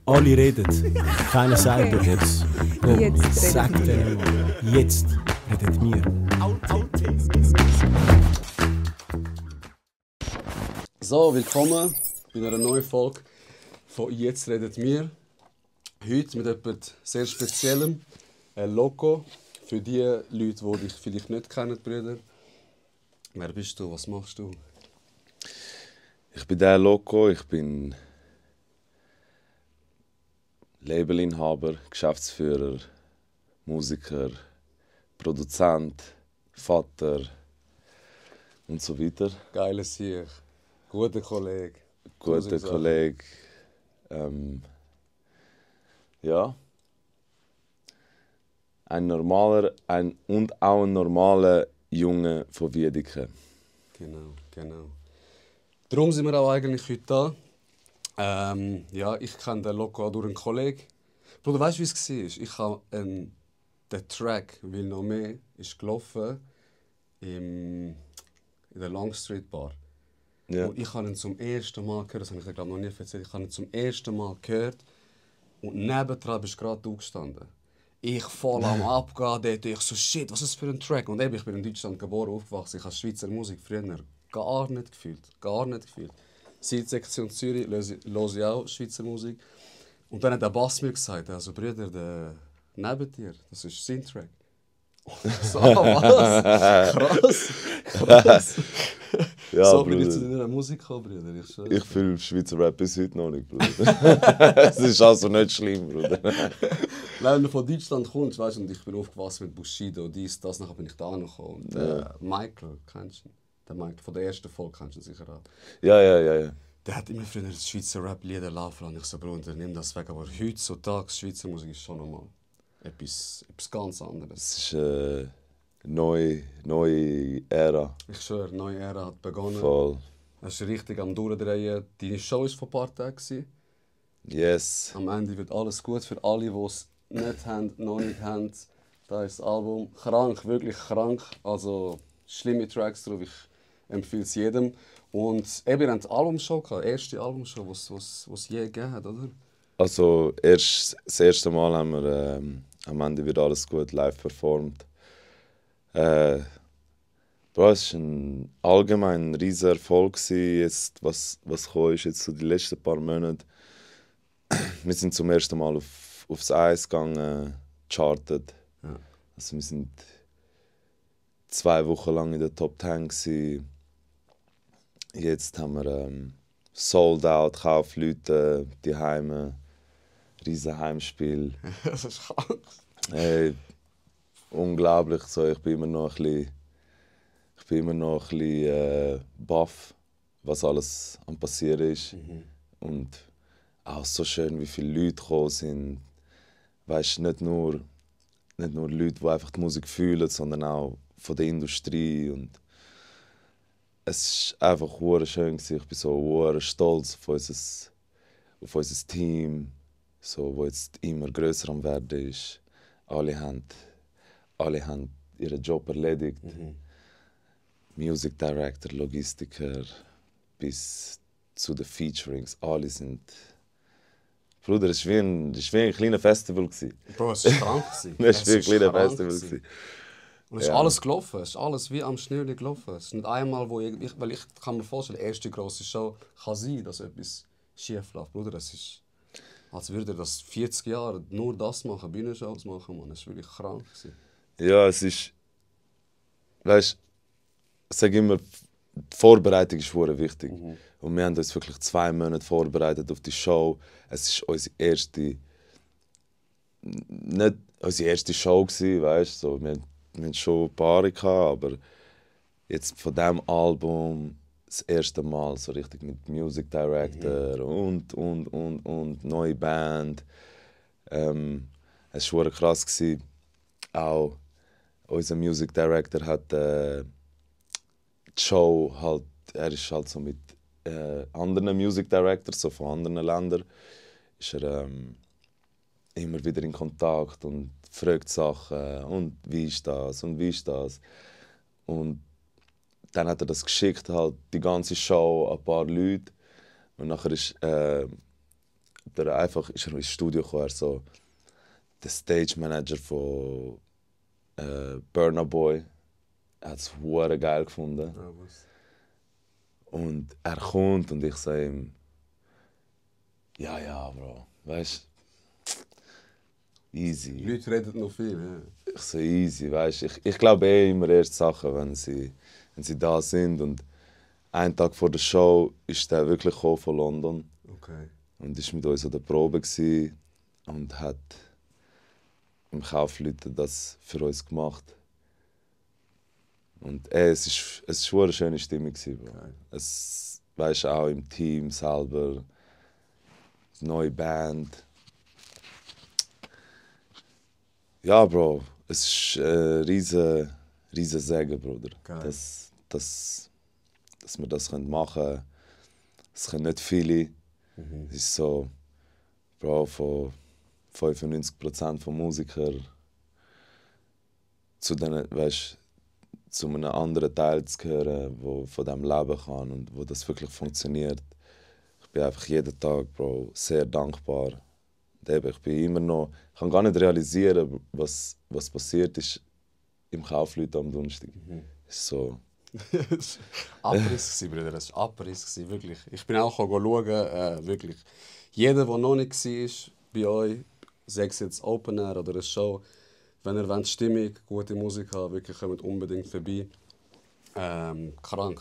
Alle reden, keiner sagt Okay. jetzt. Jetzt Sag redet denen mal, jetzt redet wir. So, willkommen bei einer neuen Folge von «Jetzt redet wir». Heute mit etwas sehr Speziellem, ein Loco. Für die Leute, die dich vielleicht nicht kennen, Brüder. Wer bist du? Was machst du? Ich bin der Loco, ich bin Labelinhaber, Geschäftsführer, Musiker, Produzent, Vater und so weiter. Geiler Sieg, guter Kollege. Guter 1000 Sachen. Kollege. Ja. Und auch ein normaler Junge von Wiedeke. Genau. Darum sind wir auch eigentlich heute da. Ja, ich kenne den Loco auch durch einen Kollegen. Bruder, weißt du, wie es war? Ich habe den Track «Will noch mehr» ist gelaufen in der Long Street Bar. Ja. Und ich habe ihn zum ersten Mal gehört, das habe ich dir glaube noch nie erzählt, ich habe ihn zum ersten Mal gehört und nebendran bist gerade du gestanden. Ich voll am Abgehen, dort ich so «Shit, was ist das für ein Track?» Und eben, ich bin in Deutschland geboren, aufgewachsen, ich habe Schweizer Musik früher gar nicht gefühlt. Seit Sektion Zürich höre ich auch Schweizer Musik. Und dann hat der Bass mir gesagt, also Brüder, der neben dir, das ist sein Track. So, was? Krass. Ja, So bin ich Bruder. zu deiner Musik gekommen, Brüder. Ich schwöre. Ich fühle Schweizer Rap bis heute noch nicht, Bruder. Es ist also nicht schlimm, Bruder. Wenn du von Deutschland kommst, weißt du, und ich bin aufgewachsen mit Bushido, dies, das, nachher bin ich da gekommen. Und Michael, kennst du ihn? Der Michael, von der ersten Folge kennst du ihn sicher auch. Ja. Der hat immer früher das Schweizer Rap-Lieder laufen lassen. Ich so, Bruder, nimm das weg. Aber heutzutage, Schweizer Musik ist schon nochmal etwas ganz anderes. Es ist eine neue Ära. Ich schwöre, die neue Ära hat begonnen. Voll. Es ist richtig am Durchdrehen. Deine Show war vor ein paar Tagen. Yes. Am Ende wird alles gut für alle, die es nicht haben, noch nicht haben. Da ist das Album. Krank, wirklich krank. Also schlimme Tracks drauf. Ich empfehle es jedem. Und eben, ihr habt eine Albumshow gehabt, die erste Albumshow, die es je gegeben hat, oder? Also das erste Mal haben wir am Ende wird alles gut live performt. Bro, es war ein allgemein riesiger Erfolg jetzt, was gekommen ist jetzt so die letzten paar Monate. Wir sind zum ersten Mal aufs Eis gegangen, charted. Ja. Also wir sind 2 Wochen lang in der Top 10 gewesen. Jetzt haben wir sold out, Kaufleute, die Heime, riesen Heimspiel. Das ist krank. Hey, unglaublich. So, ich bin immer noch ein bisschen baff, was alles am passieren ist. Und auch so schön, wie viele Leute gekommen sind. Weißt, nicht nur Leute, die einfach die Musik fühlen, sondern auch von der Industrie. Und es war einfach hure schön. Ich bin so hure stolz auf unser Team, so, wo jetzt immer grösser am werden ist. Alle haben ihren Job erledigt. Music Director, Logistiker, bis zu den Featurings. Alle sind... Bruder, es war wie ein kleines Festival. Bro, es war krank. Es war wie ein kleines Festival. Und es ist alles gelaufen. Es ist alles wie am Schnürli gelaufen. Es ist nicht einmal, weil ich kann mir vorstellen, die erste grosse Show kann sein, dass etwas schief läuft. Bruder, es ist, als würde das 40 Jahre nur das machen, Bühnenshows machen, man. Es war wirklich krank. Ja, es ist... Weißt, ich sage immer, die Vorbereitung ist sehr wichtig. Und wir haben uns wirklich 2 Monate vorbereitet auf die Show. Es war unsere erste... Nicht unsere erste Show, weißt, so, wir hatten schon ein paar, aber jetzt von diesem Album das erste Mal so richtig mit Music Director und neue Band. Es war sehr krass. Auch unser Music Director hat die Show halt, er ist halt so mit anderen Music Directors so von anderen Ländern ist er immer wieder in Kontakt und fragt Sachen und wie ist das und wie ist das. Und dann hat er das geschickt, halt die ganze Show an ein paar Leute. Und nachher ist ein er einfach ist er ins Studio gekommen, er so der Stage Manager von Burna Boy. Er hat es hure geil gefunden. Ja, was? Und er kommt und ich sage ihm, ja, Bro, weißt du, easy. Die Leute reden noch viel. Ja. Ich so easy, weißt du. Ich glaube immer erst Sachen, wenn sie da sind. Und einen Tag vor der Show ist der wirklich gekommen von London Okay. und ist mit uns an der Probe gewesen und hat im Kaufleuten das für uns gemacht. Und es war eine schöne Stimmung gewesen, Bro. Geil. Es, weißt du, auch im Team selber, neue Band. Ja, Bro, es ist ein riesen Segen, Bruder. Geil. Dass wir das machen können. Es können nicht viele. Mhm. Es ist so, Bro, von 95% von Musikern zu einem anderen Teil zu gehören, wo von dem leben kann und wo das wirklich funktioniert. Ich bin einfach jeden Tag, Bro, sehr dankbar. Und eben, ich kann gar nicht realisieren, was passiert ist im Kaufleuten am Donnerstag. Es ist so, Abriss gsi, Brüder, es war Abriss gsi, wirklich. Ich bin auch schauen, wirklich. Jeder, der noch nicht war bei euch, sei es jetzt Open Air oder eine Show, wenn ihr wollt, Stimmung, gute Musik habt, wirklich kommt unbedingt vorbei. Krank.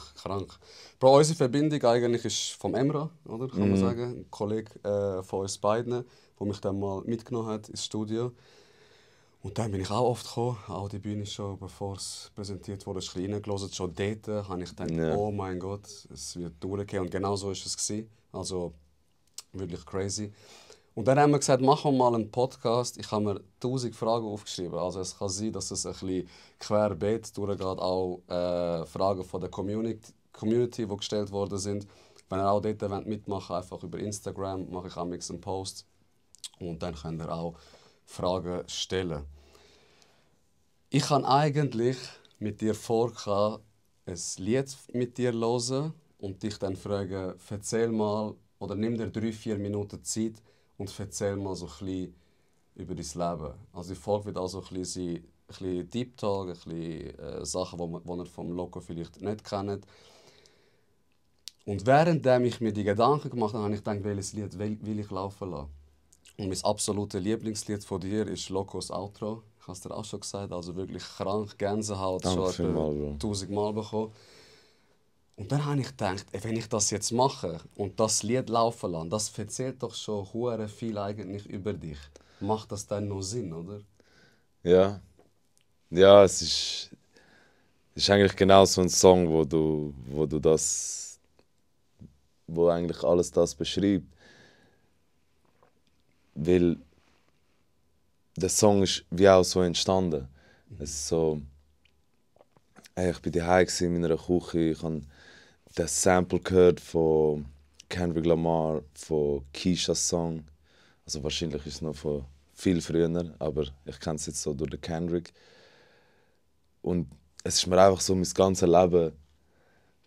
Bro, unsere Verbindung eigentlich ist vom Emra, oder? Kann man sagen. Ein Kollege von uns beiden, der mich dann mal mitgenommen hat ins Studio. Und dann bin ich auch oft gekommen, auch die Bühnenshow, bevor es präsentiert wurde, ist ein bisschen reingelassen. Schon dort habe ich gedacht, Ja. oh mein Gott, es wird durchgehen. Und genau so war es gewesen. Also wirklich crazy. Und dann haben wir gesagt, machen wir mal einen Podcast. Ich habe mir 1000 Fragen aufgeschrieben. Also es kann sein, dass es ein bisschen querbeet durchgeht, auch Fragen von der Community, die gestellt worden sind. Wenn ihr auch dort mitmachen wollt, einfach über Instagram mache ich einen Post. Und dann könnt ihr auch Fragen stellen. Ich kann eigentlich mit dir vorgehen, ein Lied mit dir hören und dich dann fragen, erzähl mal, oder nimm dir 3-4 Minuten Zeit und erzähl mal so ein bisschen über dein Leben. Also die Folge wird auch so ein bisschen Deep Talk, ein bisschen Sachen, die ihr vom Loco vielleicht nicht kennt. Und währenddem ich mir die Gedanken gemacht habe, habe ich gedacht, welches Lied will ich laufen lassen. Und mein absolutes Lieblingslied von dir ist Locos Outro. Ich habe es dir auch schon gesagt, also wirklich krank, Gänsehaut, Danke schon vielmals, Bro. 1000 Mal bekommen. Und dann habe ich gedacht, wenn ich das jetzt mache und das Lied laufen lasse, das erzählt doch schon hure viel eigentlich über dich. Macht das dann noch Sinn, oder? ja. Ja, es ist eigentlich genau so ein Song, wo eigentlich alles das beschreibt. Weil der Song ist wie auch so entstanden. Es ist so, ich bin daheim in meiner Küche, ich habe das Sample gehört von Kendrick Lamar, von Keishas Song. Also wahrscheinlich ist es noch von viel früher, aber ich kenne es jetzt so durch den Kendrick. Und es ist mir einfach so mein ganzes Leben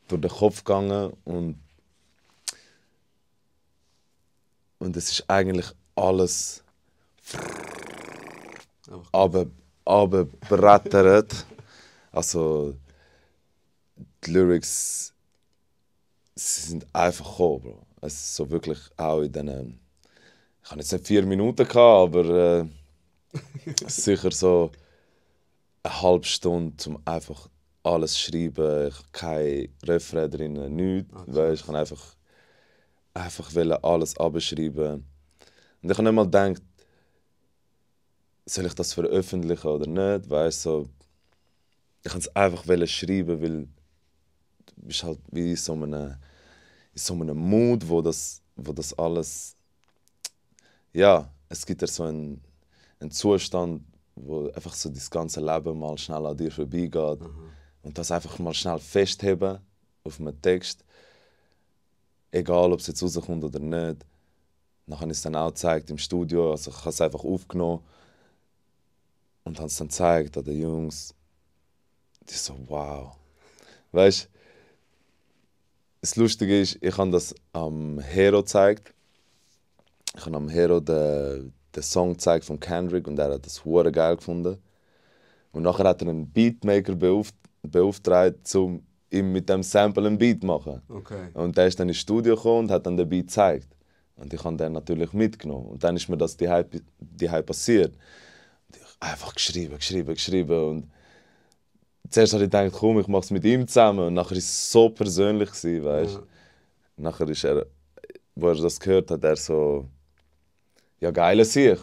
durch den Kopf gegangen und es ist eigentlich alles Einfach runterbrettert. Also die Lyrics, sie sind einfach gekommen, Bro. Es ist so wirklich auch in diesen, ich habe jetzt nicht 4 Minuten gehabt, aber sicher so eine halbe Stunde, um einfach alles zu schreiben. Ich habe kein Refrain drin, nichts. Weißt, ich kann einfach alles abschreiben. Und ich habe nicht mal gedacht, soll ich das veröffentlichen oder nicht? Weißt, so, ich wollte es einfach schreiben, weil du bist halt wie in so einem Mood, wo das alles... Ja, es gibt ja so einen Zustand, wo einfach so das ganze Leben mal schnell an dir vorbeigeht. Und das einfach mal schnell festheben auf einem Text. Egal, ob es jetzt rauskommt oder nicht. Dann habe ich es dann auch gezeigt im Studio. Also ich habe es einfach aufgenommen und habe es dann gezeigt an den Jungs. Die so, wow. Weißt du, das Lustige ist, ich habe das am Hero gezeigt. Ich habe am Hero den Song gezeigt von Kendrick und er hat das hure geil gefunden. Und nachher hat er einen Beatmaker beauftragt, um ihm mit dem Sample einen Beat zu machen. Okay. Und der ist dann ins Studio gekommen und hat dann den Beat gezeigt. Und ich habe den natürlich mitgenommen. Und dann ist mir das die passiert. Und ich einfach geschrieben. Und zuerst habe ich gedacht, komm, ich mache es mit ihm zusammen. Und nachher war es so persönlich, weißt du. Ja. Nachher ist er, wo er das gehört hat, er so, ja, geile Sieg.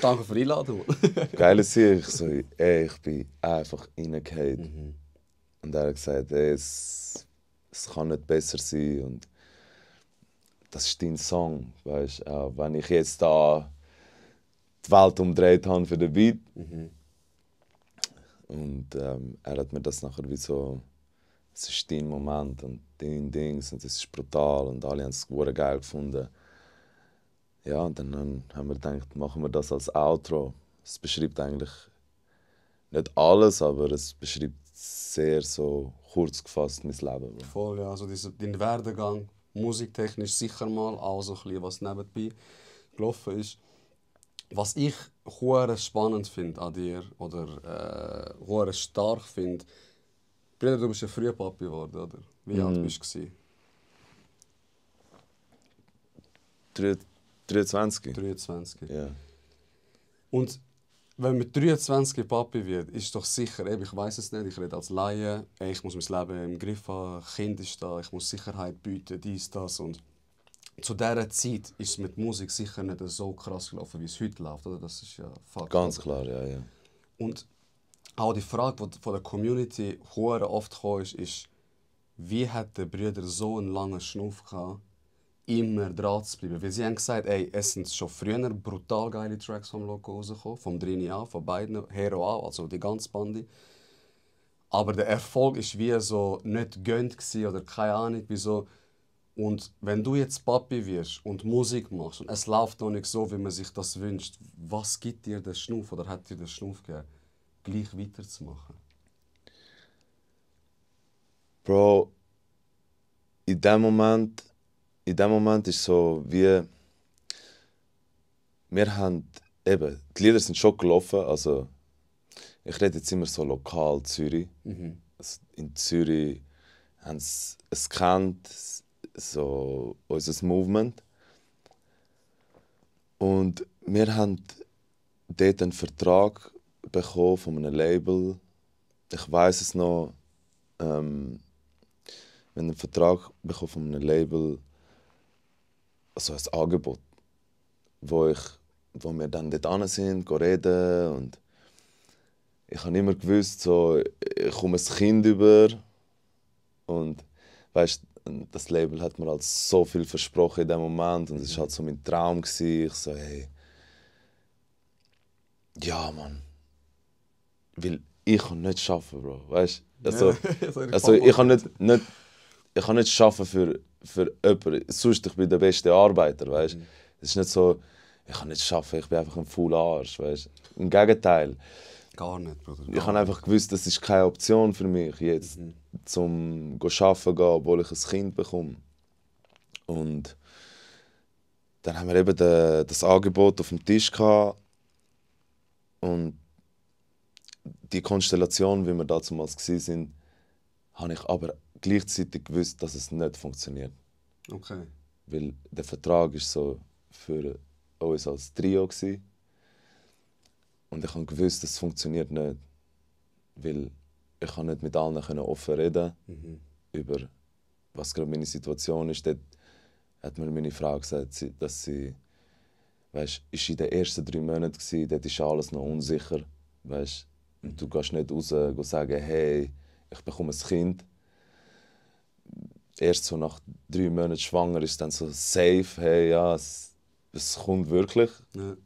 Danke für die Einladung. Geile Sieg. Ich so, ey, ich bin einfach reingefallen. Und er hat gesagt, ey, es kann nicht besser sein. Und das ist dein Song, weißt du. Auch wenn ich jetzt da die Welt umdreht habe für den Beat. Und er hat mir das nachher wie so, es ist dein Moment und dein Dings und es ist brutal und alle haben es sehr geil gefunden. Ja, und dann haben wir gedacht, machen wir das als Outro. Es beschreibt eigentlich nicht alles, aber es beschreibt sehr so kurz gefasst mein Leben. Bro. Voll, ja. Also dein Werdegang, musiktechnisch sicher mal, auch so ein bisschen, was nebenbei gelaufen ist. Was ich hure spannend finde an dir oder hure stark finde, Bruder, du bist ja früh Papi geworden, oder? Wie alt bist du? 23. 23. Ja. Und wenn man mit 23 Papi wird, ist doch sicher, ich weiß es nicht, ich rede als Laie, ich muss mein Leben im Griff haben, Kind ist da, ich muss Sicherheit bieten, dies, das. Und zu dieser Zeit ist es mit Musik sicher nicht so krass gelaufen, wie es heute läuft, oder? Das ist ja Fakt. Ganz klar, ja. Und auch die Frage, die von der Community hure oft kam, ist, wie hat der Brüder so einen langen Schnuff gehabt, immer dran zu bleiben? Weil sie haben gesagt, ey, es sind schon früher brutal geile Tracks vom Loco rausgekommen, vom Drini auch, von beiden, Hero auch, also die ganze Bande. Aber der Erfolg war wie so nicht gönnt oder keine Ahnung wieso. Und wenn du jetzt Papi wirst und Musik machst und es läuft noch nicht so, wie man sich das wünscht, was gibt dir den Schnuff oder hat dir den Schnuff gegeben, gleich weiterzumachen? Bro, in dem Moment ist so wie, wir haben eben, die Lieder sind schon gelaufen, also ich rede jetzt immer so lokal Zürich. Also in Zürich haben sie es kennt, so unser Movement. Und wir haben dort einen Vertrag bekommen von einem Label. Ich weiß es noch. Wir haben einen Vertrag bekommen von einem Label, also ein Angebot, wo wir dann dort hin sind, reden und ich habe immer gewusst, so, ich komme ein Kind über und weißt, das Label hat mir halt so viel versprochen in dem Moment und es war halt so mein Traum gewesen. Ich so, hey, ja Mann, weil ich kann nicht schaffen, Bro, weißt? Also ich kann nicht schaffen für jemanden, sonst ich bin der beste Arbeiter, weißt? Es ist nicht so, ich kann nicht schaffen, ich bin einfach ein fauler Arsch, weißt? Im Gegenteil. Gar nicht, Bruder. Ich habe einfach gewusst, das ist keine Option für mich jetzt, zum arbeiten gehen, obwohl ich ein Kind bekomme. Und dann haben wir eben das Angebot auf dem Tisch gehabt. Und die Konstellation, wie wir damals waren, habe ich aber gleichzeitig gewusst, dass es nicht funktioniert. Okay. Weil der Vertrag war so für uns als Trio gewesen. Und ich habe gewusst, es funktioniert nicht. Weil ich nicht mit allen offen reden über was gerade meine Situation ist. Dort hat mir meine Frau gesagt, dass sie, weißt, ist in den ersten 3 Monaten war, dort ist alles noch unsicher. Weißt, und du gehst nicht raus und sagen, hey, ich bekomme ein Kind. Erst so nach 3 Monaten schwanger ist es dann so safe, hey, ja, es kommt wirklich. Ja.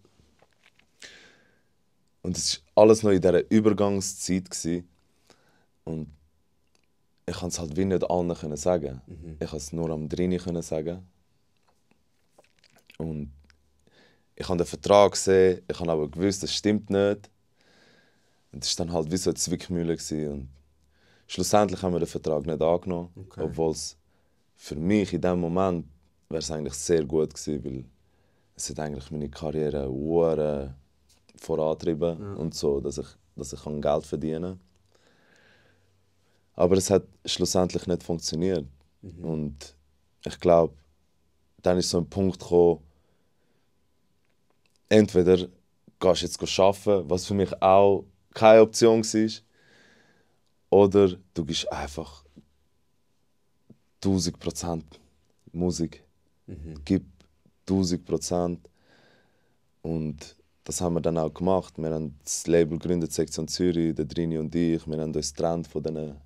Und es war alles noch in dieser Übergangszeit gewesen. Und ich konnte es halt wie nicht allen sagen. Ich konnte es nur am Drini sagen. Und ich habe den Vertrag gesehen, ich habe aber gewusst, das stimmt nicht. Und es war dann halt wie so eine Zwickmühle. Und schlussendlich haben wir den Vertrag nicht angenommen. Okay. Obwohl es für mich in diesem Moment wäre es eigentlich sehr gut gewesen, weil es hat eigentlich meine Karriere hure vorantrieben und so, dass ich Geld verdienen kann. Aber es hat schlussendlich nicht funktioniert. Und ich glaube, dann ist so ein Punkt gekommen, entweder gehst du jetzt arbeiten, was für mich auch keine Option war, oder du gibst einfach 1000% Musik. Gib 1000%. Und das haben wir dann auch gemacht. Wir haben das Label gegründet, Sektion Zürich, der Drini und ich. Wir haben uns getrennt von diesen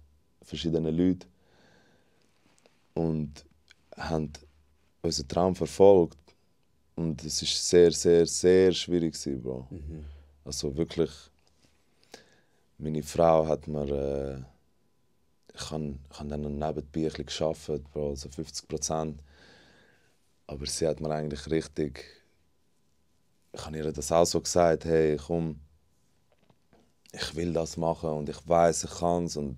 verschiedenen Leuten und haben unseren Traum verfolgt. Und es war sehr, sehr, sehr schwierig, Bro. Also wirklich, meine Frau hat mir... ich habe dann nebenbei ein bisschen gearbeitet, Bro, so 50%. Aber sie hat mir eigentlich richtig... Ich habe ihr das auch so gesagt, hey, komm, ich will das machen und ich weiß, ich kann es. Und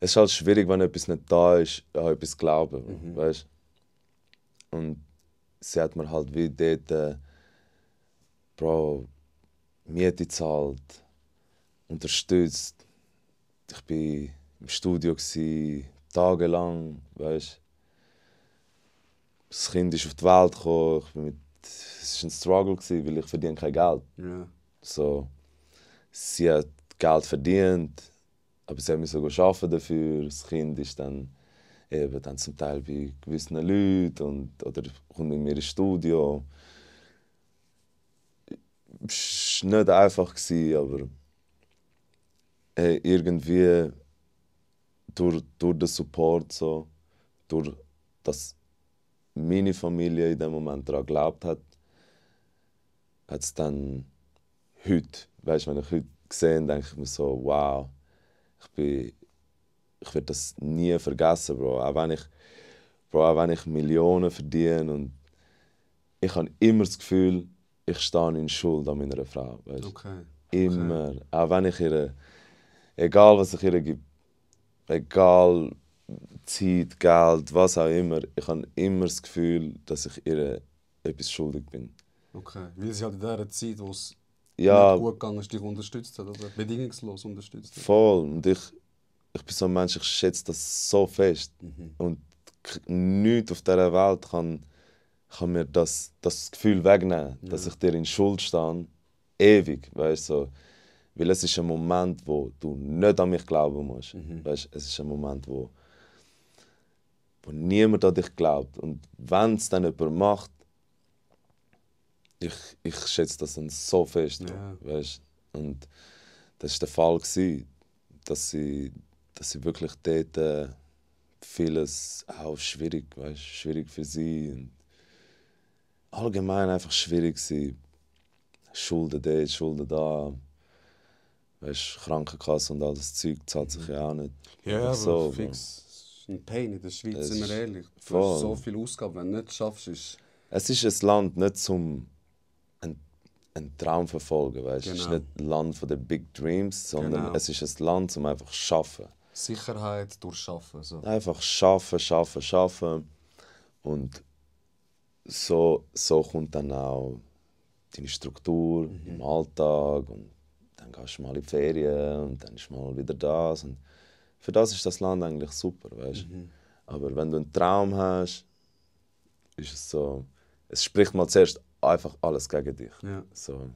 es ist halt schwierig, wenn etwas nicht da ist, an etwas glauben, weißt? Und sie hat mir halt wie dort, Bro, Miete gezahlt, unterstützt. Ich war im Studio, tagelang, weißt? Das Kind ist auf die Welt gekommen. Es war ein Struggle, weil ich verdiene kein Geld. Ja. So, sie hat Geld verdient, aber sie musste arbeiten dafür. Das Kind ist dann eben dann zum Teil bei gewissen Leuten oder kommt mit mir ins Studio. Es war nicht einfach, aber hey, irgendwie durch den Support, so, durch das meine Familie in dem Moment daran geglaubt hat es dann heute, weißt, wenn ich heute sehe, denke ich mir so, wow, ich werde das nie vergessen, Bro. Auch wenn ich Millionen verdiene und ich habe immer das Gefühl, ich stehe in Schuld an meiner Frau, weißt? Okay. Immer. Auch wenn ich ihr, egal was ich ihr gebe, egal Zeit, Geld, was auch immer, ich habe immer das Gefühl, dass ich ihr etwas schuldig bin. Okay. Weil sie halt in dieser Zeit, wo es Ja, nicht gut gegangen ist, dich unterstützt hat, oder bedingungslos unterstützt hat. voll. Und ich bin so ein Mensch, ich schätze das so fest. Und nichts auf dieser Welt kann mir das Gefühl wegnehmen, dass ich dir in Schuld stehe. Ewig, weißt so. Weil es ist ein Moment, wo du nicht an mich glauben musst. Weißt, es ist ein Moment, wo niemand an dich glaubt. Und wenn es dann jemand macht, ich schätze das dann so fest. Ja. Weißt? Und das war der Fall, dass sie wirklich dort vieles auch schwierig, weißt? Schwierig für sie. Und allgemein einfach schwierig war. Schulden dort, Schulden da. Weißt, Krankenkasse und all das Zeug zahlt sich ja auch nicht. Ja, Einfach aber so, fix. Es ist ein Pain in der Schweiz, Es sind wir ist ehrlich. Du voll. hast so viele Ausgaben, wenn du nicht schaffst, ist... Es ist ein Land nicht zum einen Traum verfolgen, weißt? Es ist Genau. nicht ein Land von den Big Dreams, sondern Genau. es ist ein Land zum einfach schaffen. Sicherheit durchschaffen. So. Einfach schaffen. Und so kommt dann auch deine Struktur im Alltag und dann gehst du mal in die Ferien und dann ist mal wieder das. Und für das ist das Land eigentlich super, weißt? Aber wenn du einen Traum hast, ist es so, es spricht mal zuerst einfach alles gegen dich. Ja. So.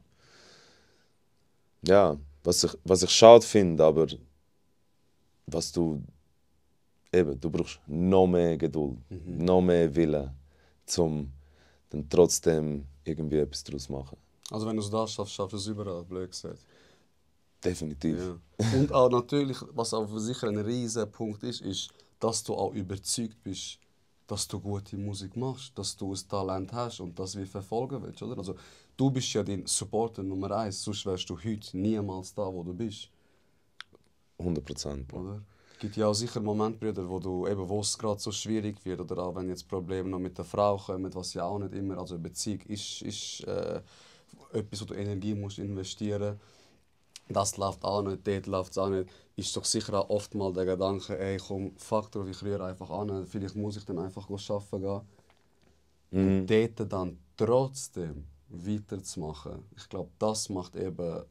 Ja, was ich schade finde, aber du brauchst noch mehr Geduld, noch mehr Willen, um dann trotzdem irgendwie etwas daraus zu machen. Also wenn du es da schaffst, schaffst du es überall, blöd gesagt. Definitiv. Ja. Und auch natürlich, was auch sicher ein riesiger Punkt ist, dass du auch überzeugt bist, dass du gute Musik machst, dass du ein Talent hast und das wir verfolgen willst, oder? Also du bist ja dein Supporter Nummer 1, sonst wärst du heute niemals da, wo du bist. 100%. Oder? Es gibt ja auch sicher Momente, Brüder, wo es gerade so schwierig wird, oder auch wenn jetzt Probleme noch mit der Frau kommen, was ja auch nicht immer, also eine Beziehung ist etwas, wo du Energie musst investieren. Das läuft auch nicht, dort läuft es auch nicht. Ist doch sicher auch oft mal der Gedanke, ey komm, fuck drauf, ich rühre einfach an, vielleicht muss ich dann einfach arbeiten gehen. Und dort dann trotzdem weiterzumachen. Ich glaube, das macht eben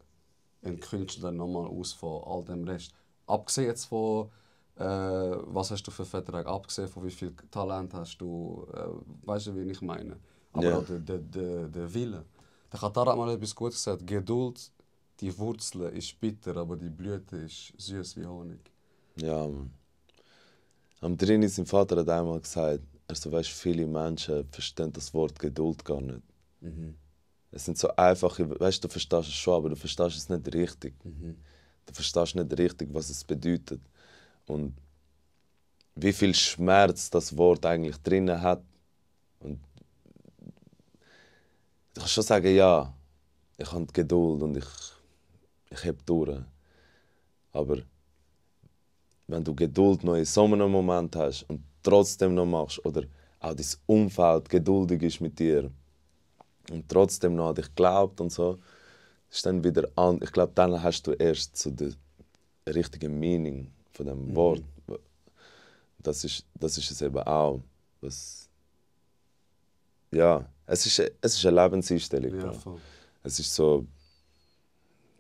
einen Künstler nochmal aus von all dem Rest. Abgesehen jetzt von, was hast du für Vertrag, abgesehen von wie viel Talent hast du, weißt du, wie ich meine? Aber Ja. auch der Wille. Der Katar hat mal etwas Gutes gesagt, Geduld, die Wurzel ist bitter, aber die Blüte ist süß wie Honig. Ja, Mann. Am Trini, sein Vater hat einmal gesagt, also weißt, viele Menschen verstehen das Wort Geduld gar nicht. Es sind so einfache, weißt du, verstehst es schon, aber du verstehst es nicht richtig. Du verstehst nicht richtig, was es bedeutet. Und wie viel Schmerz das Wort eigentlich drinnen hat. Und ich kann schon sagen, ja, ich habe Geduld und ich heb durch. Aber wenn du Geduld noch in so einem Moment hast und trotzdem noch machst, oder auch dein Umfeld geduldig ist mit dir und trotzdem noch an dich glaubt und so, ist dann wieder an. Ich glaube, dann hast du erst so das richtige Meaning von dem Wort. Das ist es eben auch. Ja, es ist eine Lebenseinstellung. Ja, Bro. voll. Es ist so,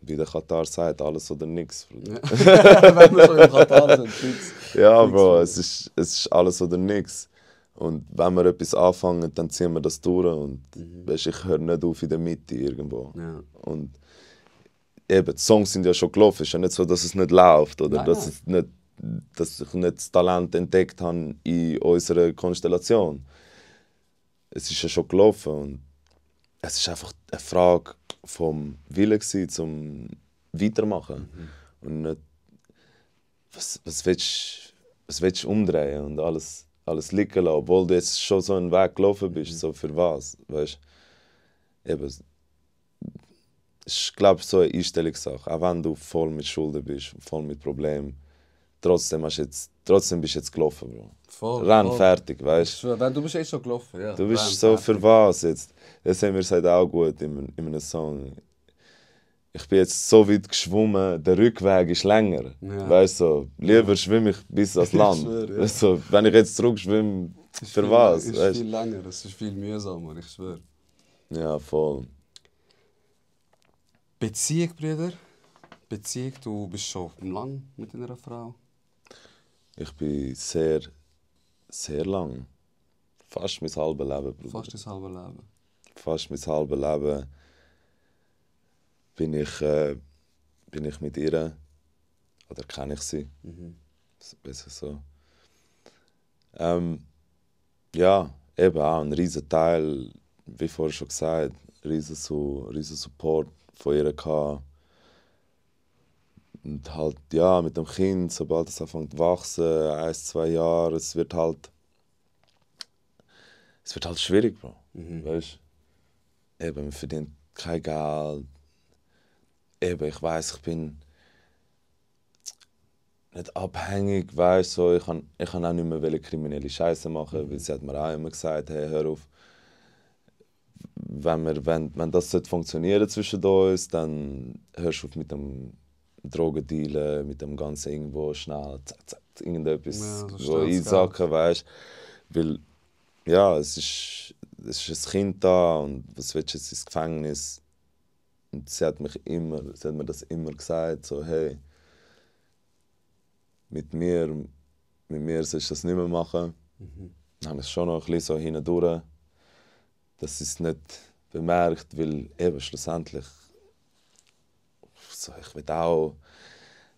wie der Katar sagt, alles oder nichts. Ja. Wenn wir schon im Katar sind, fix. Ja, Fix, Bro, Bro. es ist alles oder nichts. Und wenn wir etwas anfangen, dann ziehen wir das durch. Und weißt, ich höre nicht auf in der Mitte irgendwo. Ja. Und eben, die Songs sind ja schon gelaufen. Es ist ja nicht so, dass es nicht läuft. Oder Nein, dass ich nicht das Talent entdeckt habe in unserer Konstellation. Es ist ja schon gelaufen. Und es ist einfach eine Frage vom Willen gewesen, zum Weitermachen. Und nicht, was willst du umdrehen und alles liegen lassen, obwohl du jetzt schon so einen Weg gelaufen bist, so für was, weißt eben, es ist, glaube ich, so eine Einstellungssache, auch wenn du voll mit Schulden bist, voll mit Problemen, trotzdem bist du jetzt gelaufen, Bro. Voll, Renn voll. fertig, Ich weißt schwör, wenn du bist eh schon gelaufen, ja. du bist Renn, so fertig. für was jetzt, das haben wir gesagt auch gut in einem Song. Ich bin jetzt so weit geschwommen, der Rückweg ist länger. Ja. Weißt du, lieber schwimme ich bis ans Land. schwör, ja. Weißt du, wenn ich jetzt zurückschwimme, Ist für viel, was? Ist Weißt? viel länger, es ist viel mühsamer, ich schwöre. Ja, voll. Beziehung, Brüder. Beziehung, du bist schon lang mit einer Frau. Ich bin sehr, sehr lang. Fast mein halbes Leben, Bruder. Fast dein halbes Leben. Fast mein halbes Leben bin ich mit ihr. Oder kenne ich sie. Besser so. Ja, eben auch ein riesen Teil, wie vorher schon gesagt, riesen Support von ihr gehabt. Und halt, ja, mit dem Kind, sobald es anfängt zu wachsen, 1, 2 Jahre, es wird halt schwierig, Bro. Weißt du? Eben, man verdient kein Geld. Eben, ich weiss, ich bin nicht abhängig, weißt so. Ich kann auch nicht mehr kriminelle Scheiße machen, weil sie hat mir auch immer gesagt, hey, hör auf. Wenn das funktionieren zwischen uns, dann hörst du auf mit dem Drogendealen, mit dem Ganzen irgendwo schnell, zack, irgendetwas Ja, so wo schnell einsacken, weißt weil ja, es ist ein Kind da und was willst du jetzt ins Gefängnis? Und sie hat mir das immer gesagt, so hey, mit mir sollst du das nicht mehr machen. Dann habe ich es schon noch ein bisschen so hindurch, dass sie es nicht bemerkt, weil eben schlussendlich so, ich will auch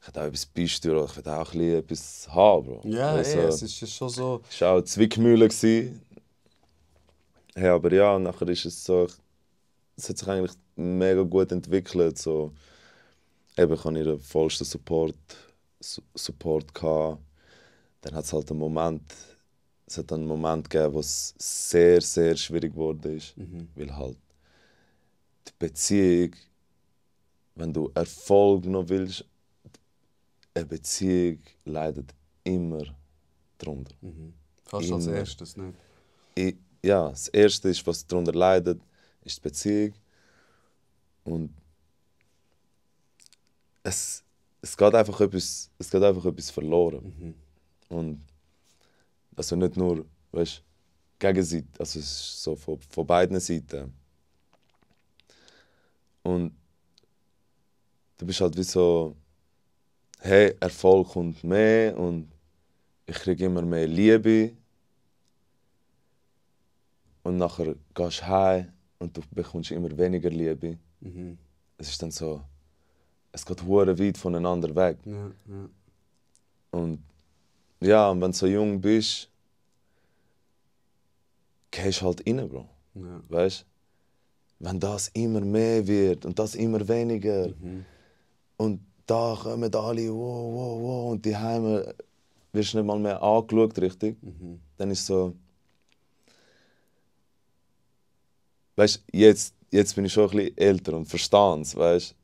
etwas beisteuern, ich will auch ein bisschen etwas haben, Bro. Ja, Also, es ist ja schon so. es war auch eine Zwickmühle. Hey, aber ja, nachher ist es so, es hat sich eigentlich mega gut entwickelt. So. Eben, ich hatte ihren vollsten Support gehabt. Dann hat es halt einen Moment gegeben, wo es sehr, sehr schwierig geworden ist. Weil halt die Beziehung, wenn du Erfolg noch willst, eine Beziehung leidet immer darunter. Fast als Immer. erstes, nicht? Ja, das Erste ist, was darunter leidet, ist die Beziehung. Und es geht einfach etwas verloren. Und also nicht nur, weißt, gegenseitig, also es ist so von beiden Seiten. Und du bist halt wie so, hey, Erfolg kommt mehr und ich kriege immer mehr Liebe. Und nachher gehst du heim und du bekommst immer weniger Liebe. Mhm. Es ist dann so, es geht hure weit voneinander weg. Ja, ja. Und ja, und wenn du so jung bist, gehst du halt rein, Bro. Ja. Weißt? Wenn das immer mehr wird und das immer weniger Mhm. und da kommen alle, wow, wow, wow, und die Heime wirst du nicht mal mehr angeschaut, richtig? Mhm. Dann ist so, weißt, jetzt bin ich schon ein bisschen älter und verstehe es, weißt?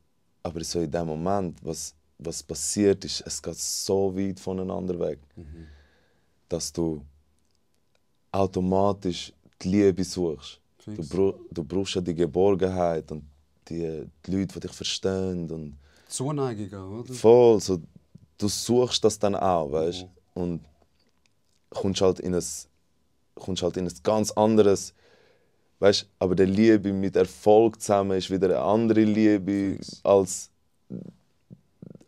Aber so in dem Moment, was passiert ist, es geht so weit voneinander weg, Mhm. dass du automatisch die Liebe suchst. Fix. Du brauchst ja die Geborgenheit und die Leute, die dich verstehen. Und Zuneigung auch, oder? voll, so, du suchst das dann auch, weißt? Mhm. Und kommst halt in ein ganz anderes, weißt? Aber die Liebe mit Erfolg zusammen ist wieder eine andere Liebe Fix.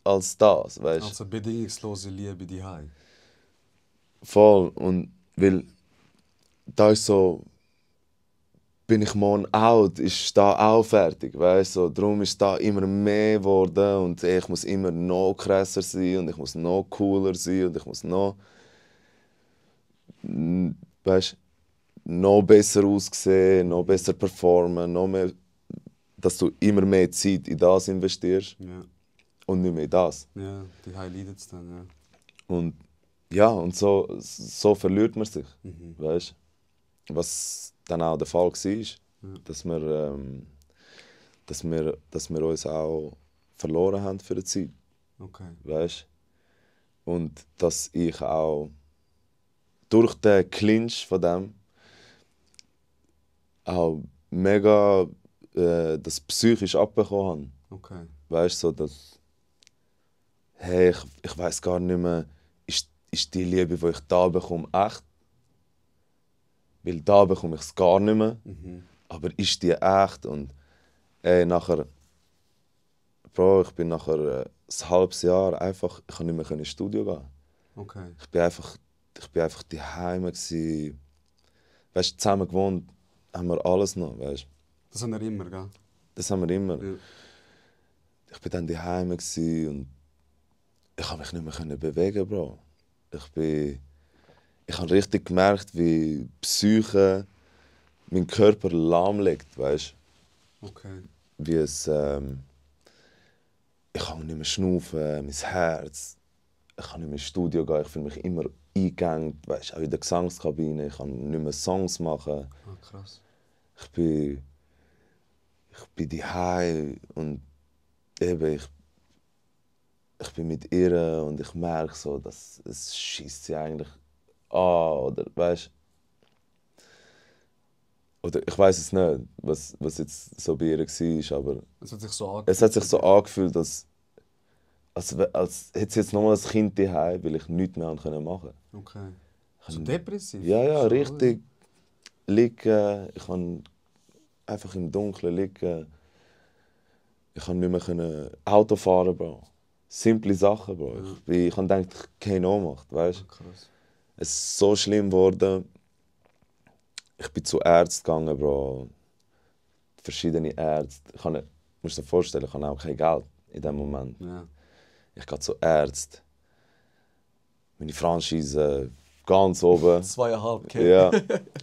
als das, weißt? Also bedingungslose Liebe, die Hai. Voll. Und weil da ist so, bin ich morgen out, ist da auch fertig, weißt so, darum ist da immer mehr geworden und ich muss immer noch krasser sein und ich muss noch cooler sein und ich muss noch, weißt, noch besser aussehen, noch besser performen, noch mehr, dass du immer mehr Zeit in das investierst Ja. und nicht mehr in das. Ja, die Hai leidet es dann, ja. Und ja, und so verliert man sich, Mhm. weißt, was dann auch der Fall war, Ja. dass wir uns auch verloren haben für die Zeit, Okay. weißt? Und dass ich auch durch den Clinch von dem auch mega das psychisch abbekommen habe. Okay. Weißt du, so, dass, hey, ich weiß gar nicht mehr, ist die Liebe, die ich da bekomme, echt? Weil da bekomme ich es gar nicht mehr. Mhm. Aber ist die echt? Und nachher, Bro, ich bin nachher ein halbes Jahr einfach, ich konnte nicht mehr ins Studio gehen. Okay. Ich bin einfach daheim gsi. Weißt, zusammen gewohnt haben wir alles noch, weißt. Das haben wir immer, gell? Das haben wir immer. Ja. Ich bin dann daheim gsi und ich konnte mich nicht mehr bewegen, Bro. Ich habe richtig gemerkt, wie die Psyche meinen Körper lahmlegt, weißt. Okay. Wie es, ich kann nicht mehr schnaufen, mein Herz. Ich kann nicht mehr ins Studio gehen, ich fühle mich immer eingegangen, weißt, auch in der Gesangskabine. Ich kann nicht mehr Songs machen. Ah, krass. Ich bin daheim und eben, ich bin mit ihr und ich merke so, dass es schießt sie eigentlich an, oder weißt. Oder ich weiß es nicht, was jetzt so bei ihr war, aber Es hat sich so angefühlt. es hat sich so angefühlt, als hätte sie jetzt nochmal ein Kind daheim, weil ich nichts mehr machen konnte. Okay. So depressiv? Ja, So, richtig. Liegen, ich kann einfach im Dunkeln liegen. Ich kann nicht mehr Auto fahren, Bro. Simple Sachen, Bro. Ich habe gedacht, ich gehe in Ohnmacht, weißt? Ah, krass. Es ist so schlimm geworden. Ich bin zu Ärzten gegangen, Bro. Verschiedene Ärzte. Musst dir vorstellen, ich habe auch kein Geld in dem Moment. Ja. Ich gehe zu Ärzten. Meine Franchise ganz oben. 2,5 Ja,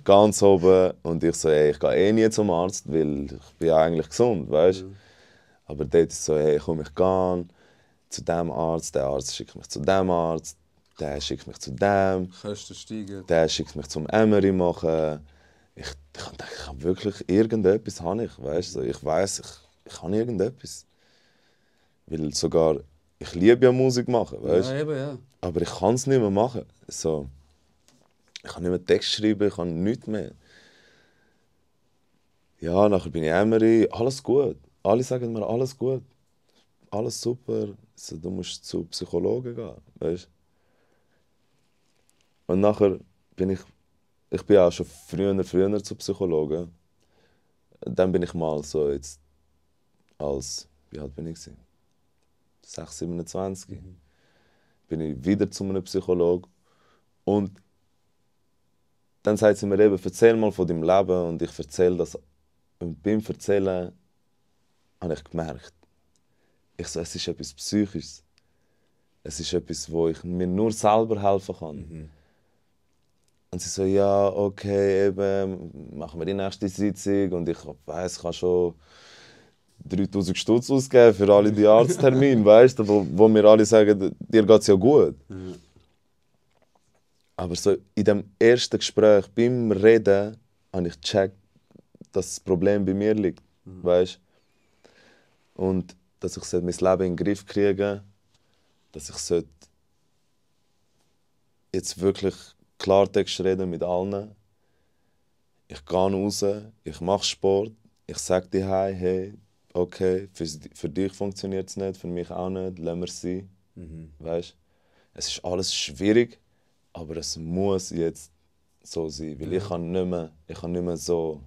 ganz oben. Und ich so, ey, ich gehe eh nie zum Arzt, weil ich bin ja eigentlich gesund, weißt du? Ja. Aber dort ist so, hey, komm, ich gehe zu dem Arzt, der Arzt schickt mich zu dem Arzt, der schickt mich zu dem, Kosten steigen. der schickt mich zum MRI machen. Ich dachte, ich habe wirklich irgendetwas, weißt du? Ich weiß, ich habe irgendetwas. Weil sogar, ich liebe ja Musik machen, weißt du? Ja, eben, ja. Aber ich kann es nicht mehr machen. So, ich kann nicht mehr Text schreiben, ich kann nichts mehr. Ja, nachher bin ich MRI, alles gut. Alle sagen mir, alles gut. Alles super. So, du musst zu Psychologen gehen, weißt? Und nachher bin ich ich bin auch schon früher zu Psychologen. Dann bin ich mal so jetzt als, wie alt bin ich? 6, 27. Bin ich wieder zu einem Psychologen. Und dann sagt sie mir eben, erzähl mal von deinem Leben. Und ich erzähle das. Und beim Erzählen habe ich gemerkt, es ist etwas Psychisches. Es ist etwas, wo ich mir nur selber helfen kann. Und sie so, ja, okay, eben, machen wir die nächste Sitzung. Und ich weiss, ich kann schon 3000 Stutz ausgeben für alle die Arzttermine, weißt du, wo wir alle sagen, dir geht es ja gut. Aber so in dem ersten Gespräch, beim Reden, habe ich gecheckt, dass das Problem bei mir liegt, weißt? Und dass ich mein Leben in den Griff kriegen, dass ich jetzt wirklich Klartext reden mit allen. Ich gehe raus, ich mache Sport, ich sage dir hey, okay, für dich funktioniert es nicht, für mich auch nicht, lassen wir es sein. Weißt? Es ist alles schwierig, aber es muss jetzt so sein, weil ich kann nicht mehr so,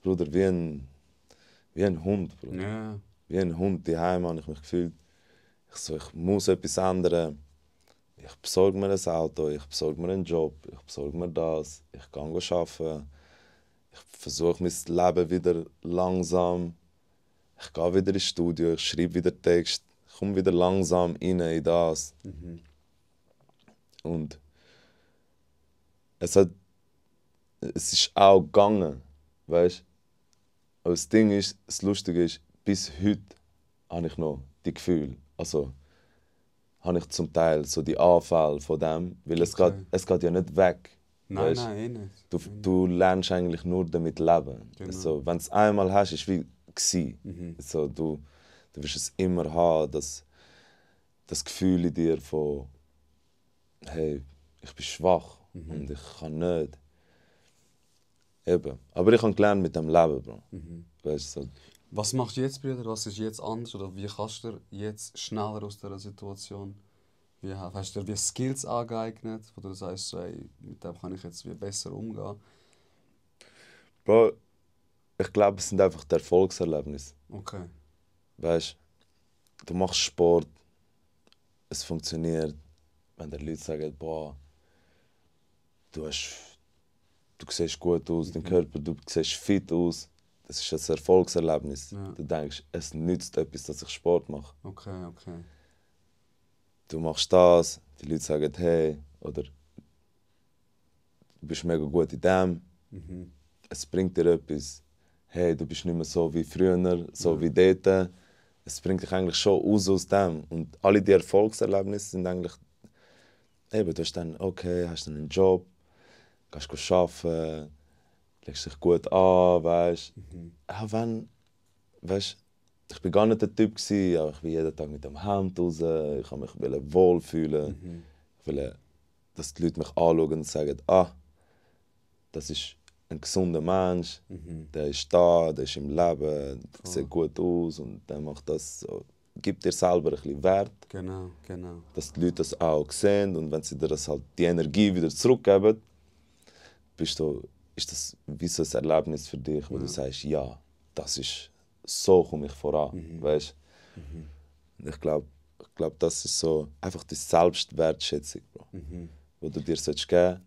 Bruder, wie ein Hund, Bruder. Ja. Wie ein Hund daheim habe ich mich gefühlt. Ich muss etwas ändern. Ich besorge mir ein Auto, ich besorge mir einen Job, ich besorge mir das, ich gehe arbeiten. Ich versuche mein Leben wieder langsam. Ich gehe wieder ins Studio, ich schreibe wieder Text, ich komme wieder langsam rein in das. Und es ist auch gegangen, weißt? Aber das Ding ist, das Lustige ist, bis heute habe ich noch die Gefühle. Also habe ich zum Teil so die Anfälle von dem, weil es geht ja nicht weg. Nein, weißt? nein, eh nicht. Du lernst eigentlich nur damit leben. Genau. Also, wenn du es einmal hast, ist es wie gewesen. Also, du wirst es immer haben, das Gefühl in dir von hey, ich bin schwach und ich kann nicht. Eben. Aber ich habe gelernt mit dem Leben, Bro. Weißt, so. Was machst du jetzt, Brüder? Was ist jetzt anders? Oder wie kannst du dir jetzt schneller aus dieser Situation hast du dir wie Skills angeeignet, wo du sagst, so, ey, mit dem kann ich jetzt wie besser umgehen? Bro, ich glaube, es sind einfach die Erfolgserlebnisse. Okay. Weißt, du machst Sport, es funktioniert. Wenn die Leute sagen, boah, du siehst gut aus, dein Körper, du siehst fit aus. Das ist ein Erfolgserlebnis. Ja. Du denkst, es nützt etwas, dass ich Sport mache. Okay. Du machst das, die Leute sagen, hey, oder du bist mega gut in dem. Es bringt dir etwas. Hey, du bist nicht mehr so wie früher, so wie dort. Es bringt dich eigentlich schon raus aus dem. Und alle die Erfolgserlebnisse sind eigentlich, eben, du hast dann, okay, hast dann einen Job, gehst arbeiten, legst dich gut an, weißt. Auch wenn, weißt, ich bin gar nicht der Typ gewesen, aber ich bin jeden Tag mit dem Hemd raus, ich wollte mich wohlfühlen. Ich wollte, dass die Leute mich anschauen und sagen, das ist ein gesunder Mensch, der ist da, der ist im Leben, der sieht gut aus und der macht das so. Gib dir selber ein bisschen Wert, Genau. dass die Leute das auch sehen und wenn sie dir das halt die Energie wieder zurückgeben, ist das wie so ein Erlebnis für dich, wo du sagst, ja, das ist, so komme ich voran, weißt? Ich glaube, das ist so einfach die Selbstwertschätzung, Bro, wo du dir geben solltest.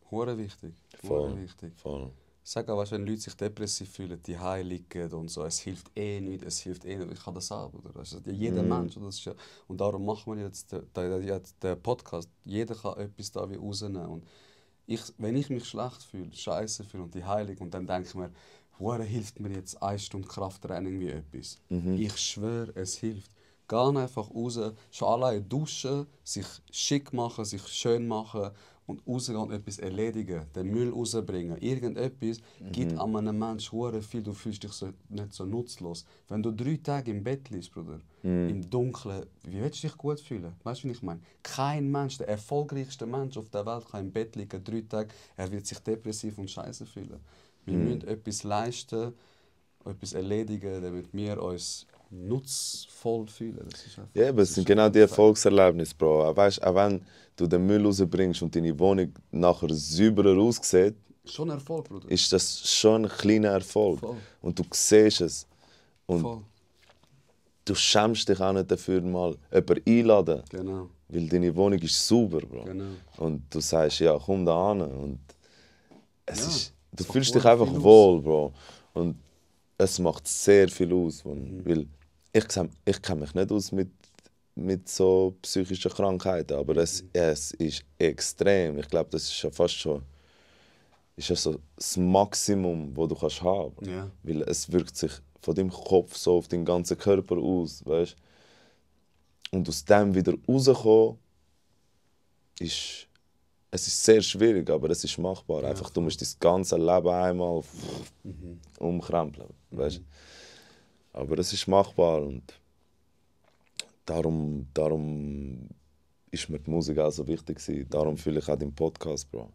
Hure wichtig. Voll. Sag auch, weißt, wenn Leute sich depressiv fühlen, die liegen und so, es hilft eh nicht. Ich kann das auch, oder? Also, jeder Mensch, oder? Das ist ja, und darum machen wir jetzt den Podcast. Jeder kann etwas da wie rausnehmen. Und wenn ich mich schlecht fühle, scheiße fühle und die heilig und dann denke ich mir, hure hilft mir jetzt 1 Stunde Krafttraining wie etwas. Ich schwöre, es hilft. Geh einfach raus, schon alleine duschen, sich schick machen, sich schön machen und rausgehen und etwas erledigen, den Müll rausbringen. Irgendetwas gibt an einem Menschen hure viel, du fühlst dich nicht so nutzlos. Wenn du 3 Tage im Bett liegst, Bruder, im Dunkeln, wie willst du dich gut fühlen? Weißt du, was ich meine? Kein Mensch, der erfolgreichste Mensch auf der Welt, kann im Bett liegen 3 Tage, er wird sich depressiv und scheiße fühlen. Wir müssen etwas leisten, etwas erledigen, damit wir uns nutzvoll fühlen. Das ist einfach, Ja, aber das es sind ist genau einfach die ein Fakt. Erfolgserlebnisse, Bro. Auch wenn du den Müll rausbringst und deine Wohnung nachher sauberer aussieht, Schon Erfolg, Bruder. ist das schon ein kleiner Erfolg. Voll. Und du siehst es. Und Voll. du schämst dich auch nicht dafür, mal jemanden einladen. Genau. Weil deine Wohnung ist sauber, Bro. Genau. Und du sagst, ja, komm da hin. Und Ja, du es macht fühlst dich verdammt einfach viel aus. wohl, Bro. Und es macht sehr viel aus. Weil ich kenne mich nicht aus mit so psychischen Krankheiten, aber es ist extrem. Ich glaube, das ist ja fast schon so das Maximum, das du kannst haben. Ja. Weil es wirkt sich von deinem Kopf so auf deinen ganzen Körper aus, weißt? Und aus dem wieder rauskommen, es ist sehr schwierig, aber es ist machbar. Ja, Einfach, du musst dein ganze Leben einmal umkrempeln, weißt? Aber es ist machbar und darum ist mir die Musik auch so wichtig gewesen. Darum fühle ich auch den Podcast, Bro.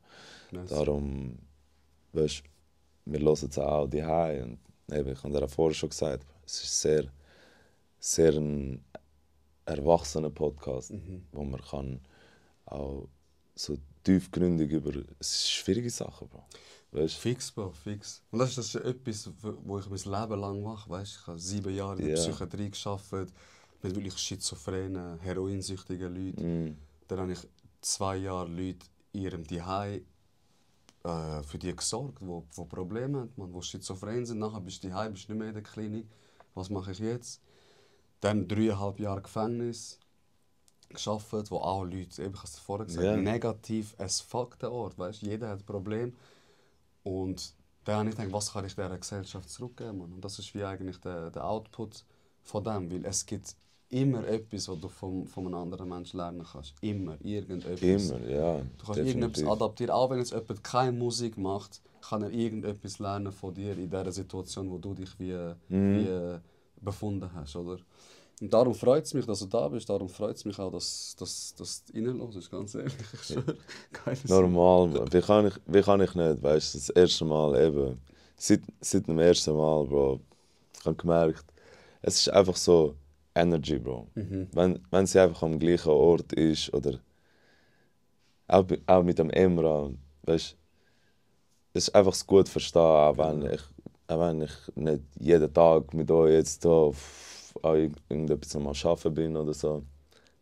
Nice. Darum, weißt, wir hören es auch daheim und eben, ich habe dir auch vorher schon gesagt, es ist sehr, sehr ein erwachsener Podcast, wo man kann auch so tiefgründig über schwierige Sachen, Bro. Weißt? Fix, Bro, fix. Und das ist etwas, wo ich mein Leben lang mache. Weißt? Ich habe 7 Jahre in der Ja. Psychiatrie gearbeitet, mit wirklich schizophrenen, heroinsüchtigen Leuten. Dann habe ich 2 Jahre Leute in ihrem Zuhause für die gesorgt, die Probleme haben, die schizophren sind. Nachher bist du daheim, bist nicht mehr in der Klinik. Was mache ich jetzt? Dann 3,5 Jahre Gefängnis gearbeitet, wo auch Leute, eben, ich habe es vorher gesagt, Ja. negativ as fuck der Ort. Weißt? Jeder hat ein Problem. Und dann habe ich gedacht, was kann ich dieser Gesellschaft zurückgeben? Mann? Und das ist wie eigentlich der Output von dem. Weil es gibt immer etwas, was du von einem anderen Menschen lernen kannst. Immer, irgendetwas. Immer, ja. Du kannst irgendetwas adaptieren. Auch wenn jetzt jemand keine Musik macht, kann er irgendetwas lernen von dir in dieser Situation, wo du dich wie befunden hast. Oder? Und darum freut es mich, dass du da bist. Darum freut es mich auch, dass du reinhörst, ganz ehrlich. Ich schwöre. Normal, Mann. Wie kann ich nicht, weißt du, das erste Mal eben, seit dem ersten Mal, Bro, ich habe gemerkt, es ist einfach so Energy, Bro. Wenn sie einfach am gleichen Ort ist, oder auch mit dem Emra, weißt du, es ist einfach das gut verstehen, auch wenn ich nicht jeden Tag mit euch jetzt hier an irgendetwas am Arbeiten bin oder so.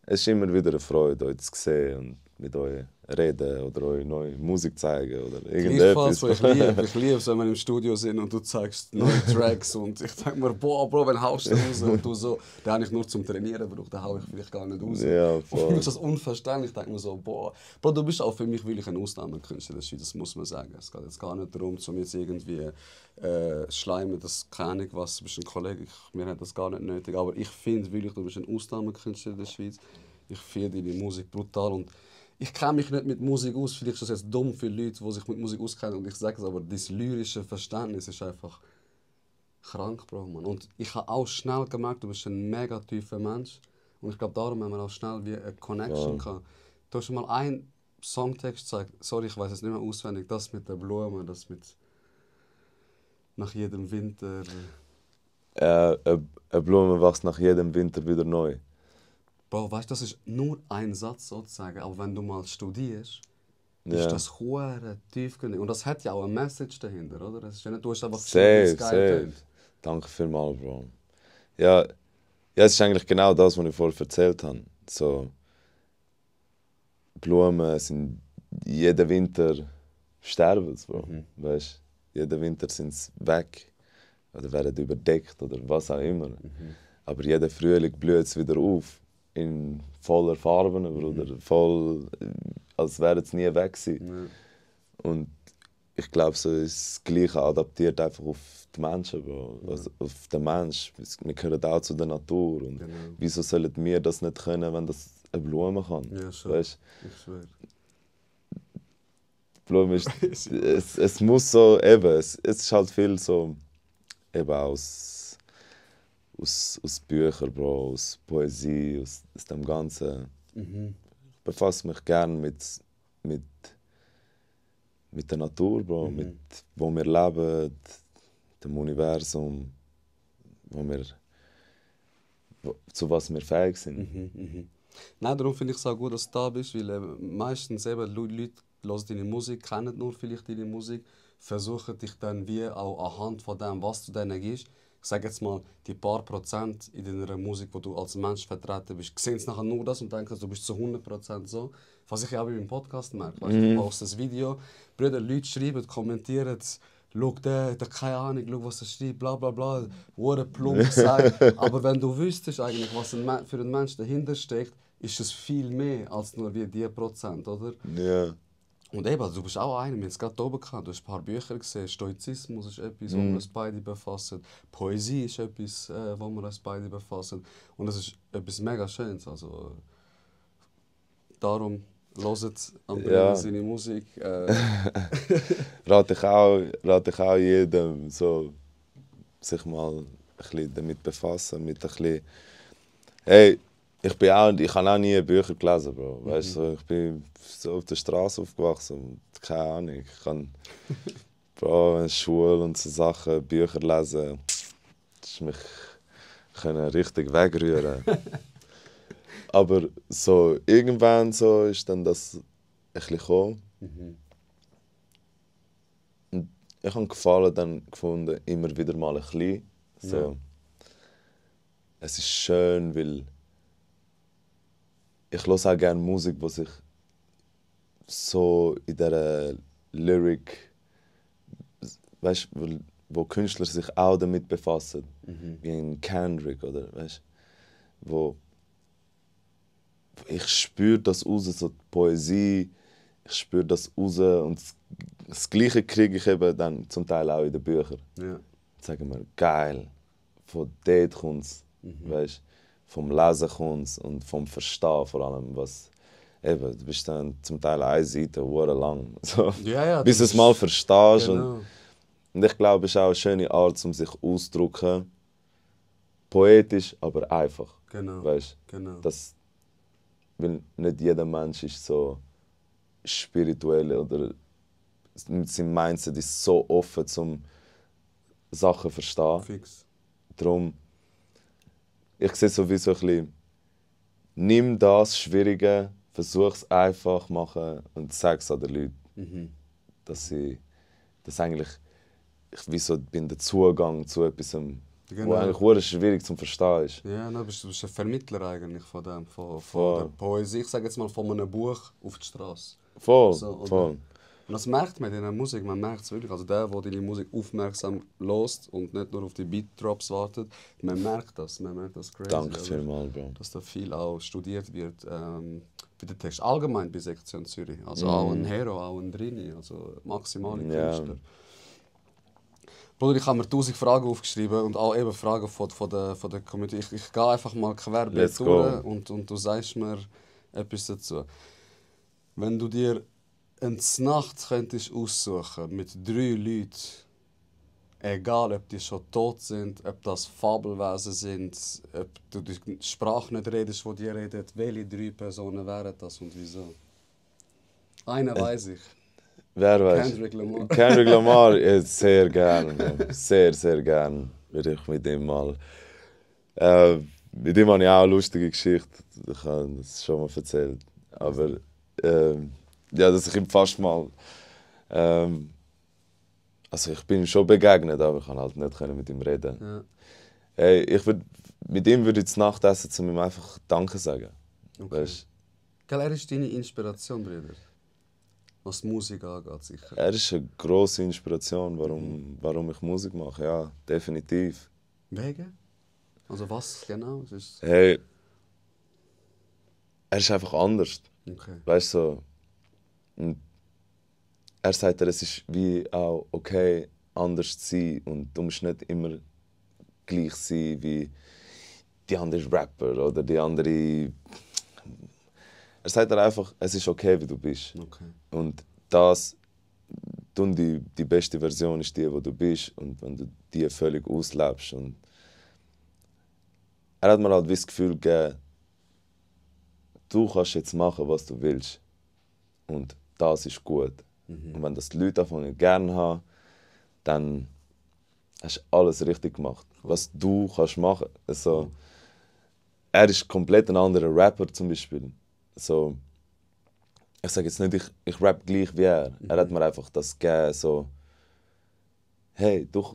Es ist immer wieder eine Freude, euch zu sehen und mit euch reden oder euch neue Musik zeigen oder irgendetwas. Ich liebe es, wenn wir im Studio sind und du zeigst neue Tracks und ich denke mir, boah, Bro, wenn haust du raus und du so, den habe ich nur zum Trainieren gebraucht, den hau ich vielleicht gar nicht raus. Ja, voll. Und das ist unverständlich, ich denke mir so, boah, Bro, du bist auch für mich wirklich ein Ausnahmekünstler, das muss man sagen. Es geht jetzt gar nicht darum, um jetzt irgendwie schleimen, das keine Ahnung was, du bist ein Kollege, mir hat das gar nicht nötig, aber ich finde wirklich, du bist ein Ausnahmekünstler in der Schweiz. Ich finde deine Musik brutal und ich kenne mich nicht mit Musik aus, vielleicht ist das jetzt dumm für Leute, die sich mit Musik auskennen und ich sage es, aber das lyrische Verständnis ist einfach krank, Bro, Mann. Und ich habe auch schnell gemerkt, du bist ein mega tiefer Mensch und ich glaube, darum haben wir auch schnell wie eine Connection gehabt. Du hast mal einen Songtext gezeigt, sorry, ich weiß es nicht mehr auswendig, das mit der Blume, das mit nach jedem Winter. Eine Blume wächst nach jedem Winter wieder neu. Bro, weißt du, das ist nur ein Satz sozusagen, aber wenn du mal studierst, Ja. ist das hure tiefgründig. Und das hat ja auch eine Message dahinter, oder? Das ist ja nicht, du hast einfach Safe, geschrieben, weil es geil safe. Danke vielmals, Bro. Ja, es ist eigentlich genau das, was ich vorher erzählt habe. So, Blumen sind jeden Winter sterben sie, Bro. Weißt? Jeden Winter sind sie weg oder werden überdeckt oder was auch immer. Aber jeden Frühling blüht es wieder auf. In voller Farben, Bruder. Voll, als wären sie nie weg gewesen. Und ich glaube, so ist das Gleiche adaptiert einfach auf die Menschen, Bro. Also auf den Mensch. Wir gehören auch zu der Natur. Und wieso sollen wir das nicht können, wenn das eine Blume kann? Ja, schon. Weißt? Ich schwöre. Die Blume ist, es muss so, eben, es ist halt viel so, eben aus Büchern, Bro, aus Poesie, aus dem Ganzen. Ich befasse mich gerne mit der Natur, Bro, mit wo wir leben, dem Universum, wo wir zu was wir fähig sind. Nein, darum finde ich es auch gut, dass du da bist, weil meistens eben Leute hören deine Musik, kennen nur vielleicht deine Musik, versuchen dich dann wie auch anhand von dem, was du denen gibst, ich sage jetzt mal, die paar Prozent in deiner Musik, wo du als Mensch vertreten bist, sehen es nachher nur das und denken, du bist zu 100% so. Was ich ja auch bei meinem Podcast merke. Weißt, du postest ein Video, Brüder, Leute schreiben, kommentieren, schau, der keine Ahnung, schau, was er schreibt, bla bla bla, wurde plump gesagt. Aber wenn du wüsstest eigentlich, was für einen Menschen dahinter steckt, ist es viel mehr als nur wie die Prozent, oder? Ja. Und eben, also du bist auch einer, wir haben es gerade oben gehabt, du hast ein paar Bücher gesehen, Stoizismus ist etwas, wo wir uns beide befassen, Poesie ist etwas, wo wir uns beide befassen. Und das ist etwas mega Schönes, also darum hört Andrea seine Musik. Rate ich auch jedem, so, sich mal ein bisschen damit befassen, mit ein bisschen, hey, ich habe auch nie Bücher gelesen, Bro. Weißt du, ich bin so auf der Straße aufgewachsen und keine Ahnung. Ich kann Bro, Schule und so Sachen, Bücher lesen, das ist mich richtig wegrühren. Aber so irgendwann so ist dann das ein bisschen gekommen. Und ich habe Gefallen dann gefunden, immer wieder mal ein bisschen. So. Ja. Es ist schön, weil ich höre auch gerne Musik, die sich so in dieser Lyric, weißt, wo Künstler sich auch damit befassen, wie ein Kendrick oder weißt, wo ich spüre das raus, so die Poesie, ich spüre das raus und das Gleiche kriege ich eben dann zum Teil auch in den Büchern. Ja. Sagen wir, geil, von dort kommt es, weißt, vom Lesen kommt es und vom Verstehen vor allem, was eben, du bist dann zum Teil eine Seite, lang, so, Ja, bis du es mal verstehst. Genau. Und ich glaube, es ist auch eine schöne Art, um sich auszudrücken. Poetisch, aber einfach. Genau. Weißt, Genau. weil nicht jeder Mensch ist so spirituell oder mit seinem Mindset ist so offen, um Sachen zu verstehen. Fix. Darum, ich sehe sowieso ein bisschen, nimm das Schwierige, versuch es einfach machen und sag es an den Leuten, dass eigentlich wie so bin der Zugang zu etwas, wo eigentlich sehr schwierig zu verstehen ist. Ja, du bist ein Vermittler eigentlich von dem, von Voll. der Poesie, ich sage jetzt mal von einem Buch auf die Straße. Voll, So, voll. Und das merkt man in der Musik, man merkt es wirklich. Also der deine Musik aufmerksam hört und nicht nur auf die Beat-Drops wartet, man merkt das crazy. Danke oder? vielmals, Bro. Dass da viel auch studiert wird bei der Text. Allgemein bei Sektion Zürich. Also auch ein Hero, auch ein Drini, also maximale Künstler. Bruder, ich habe mir 1000 Fragen aufgeschrieben und auch eben Fragen von der Community. Ich gehe einfach mal querbeet durch und du sagst mir etwas dazu. Wenn du dir eine Nacht könntest aussuchen mit 3 Leuten, egal ob die schon tot sind, ob das Fabelwesen sind, ob du die Sprache nicht redest, die die reden, welche 3 Personen wären das und wieso? Einer weiß ich. Wer weiß? Kendrick Lamar. Kendrick Lamar, ja, sehr gern. Bro. Sehr, sehr gern würde ich mit ihm mal. Mit ihm habe ich auch eine lustige Geschichte. Ich habe das schon mal erzählt. Aber ja, dass ich ihm fast mal. Also ich bin ihm schon begegnet, aber ich kann halt nicht mit ihm reden. Ja. Hey, mit ihm würde ich das Nachtessen zu ihm einfach Danke sagen. Okay. Weißt? Gell, er ist deine Inspiration, Bruder. Was die Musik angeht, sicher. Er ist eine grosse Inspiration, warum ich Musik mache. Ja, definitiv. Wegen? Also was genau? Es ist... Hey, er ist einfach anders. Okay. Weißt du, so. Und er sagt, es ist wie auch okay, anders zu sein. Und du musst nicht immer gleich sein wie die andere Rapper oder die andere. Er sagt einfach, es ist okay, wie du bist. Okay. Und die beste Version ist die du bist. Und wenn du die völlig auslebst. Und er hat mir halt das Gefühl gegeben, du kannst jetzt machen, was du willst. Und das ist gut. Und wenn das die Leute davon gerne haben, dann hast du alles richtig gemacht. Was du kannst machen. Also, er ist komplett ein anderer Rapper zum Beispiel. So, ich sage jetzt nicht, ich rap gleich wie er. Er hat mir einfach das gegeben, so, hey, du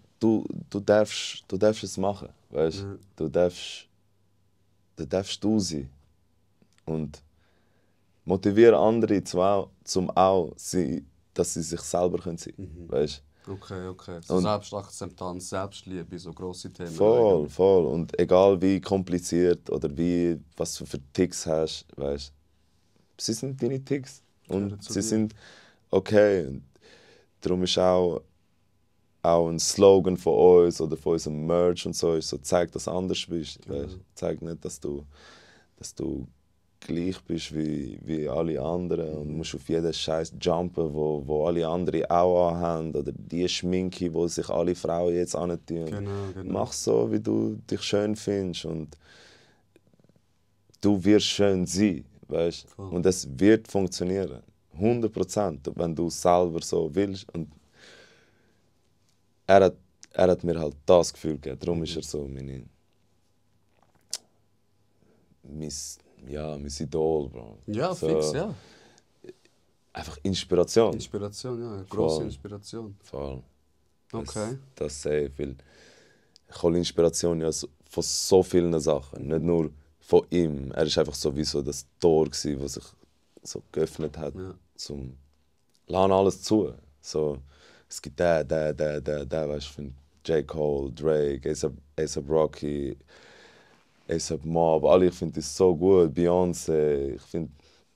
darfst es machen, weißt? Ja. Du darfst du sein. Und motiviere andere zum auch sein, dass sie sich selber sein können, weißt? Okay. So Und- Selbstakzeptanz, Selbstliebe, so grosse Themen. Voll, eigentlich. voll. Und egal wie kompliziert oder was du für Ticks hast, weißt, sie sind deine Ticks. Gehören Und zu sie dir. sind okay. Und darum ist auch ein Slogan von uns oder von unserem Merch und so, ist so, zeig, dass du anders bist. Genau. Weißt? Zeig nicht, dass du gleich bist wie alle anderen und musst auf jeden Scheiß jumpen, wo alle anderen auch anhaben. Oder die Schminke, wo sich alle Frauen jetzt antun. Genau. Mach so, wie du dich schön findest und du wirst schön sein, weißt? Voll. Und es wird funktionieren, 100%, wenn du selber so willst. Und er hat mir halt das Gefühl gegeben, darum ist er so mein Idol, Bro. Ja, so, fix, ja. Einfach Inspiration. Inspiration, ja. Eine grosse Voll. Inspiration. Voll. Okay. Das safe, weil ich hole Inspiration ja von so vielen Sachen, nicht nur von ihm. Er ist einfach sowieso das Tor gsi, das sich so geöffnet hat, Ja. zum lass alles zu. So, es gibt weißt du, ich finde J. Cole, Drake, A$AP Rocky, A$AP Mob, alle, ich finde das so gut. Beyoncé, ich finde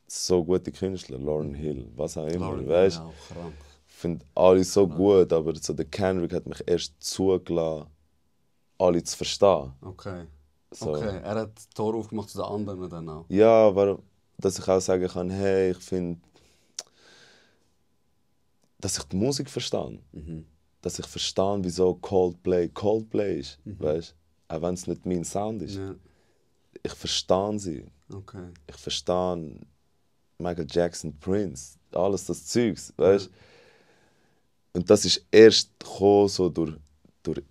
so gute Künstler, Lauryn Hill, was auch immer, Lauren, weißt? ja, auch krank. Ich finde alle so gut, aber so der Kendrick hat mich erst zugelassen, alle zu verstehen. Okay. So. Okay, er hat das Tor aufgemacht zu den anderen dann auch. Ja, dass ich auch sagen kann, hey, ich finde, dass ich die Musik verstehe. Dass ich verstehe, wieso Coldplay ist, weißt? Auch wenn es nicht mein Sound ist. Ja. Ich verstehe sie. Okay. Ich verstehe Michael Jackson, Prince, alles das Zeugs, weißt? Und das ist erst gekommen, so durch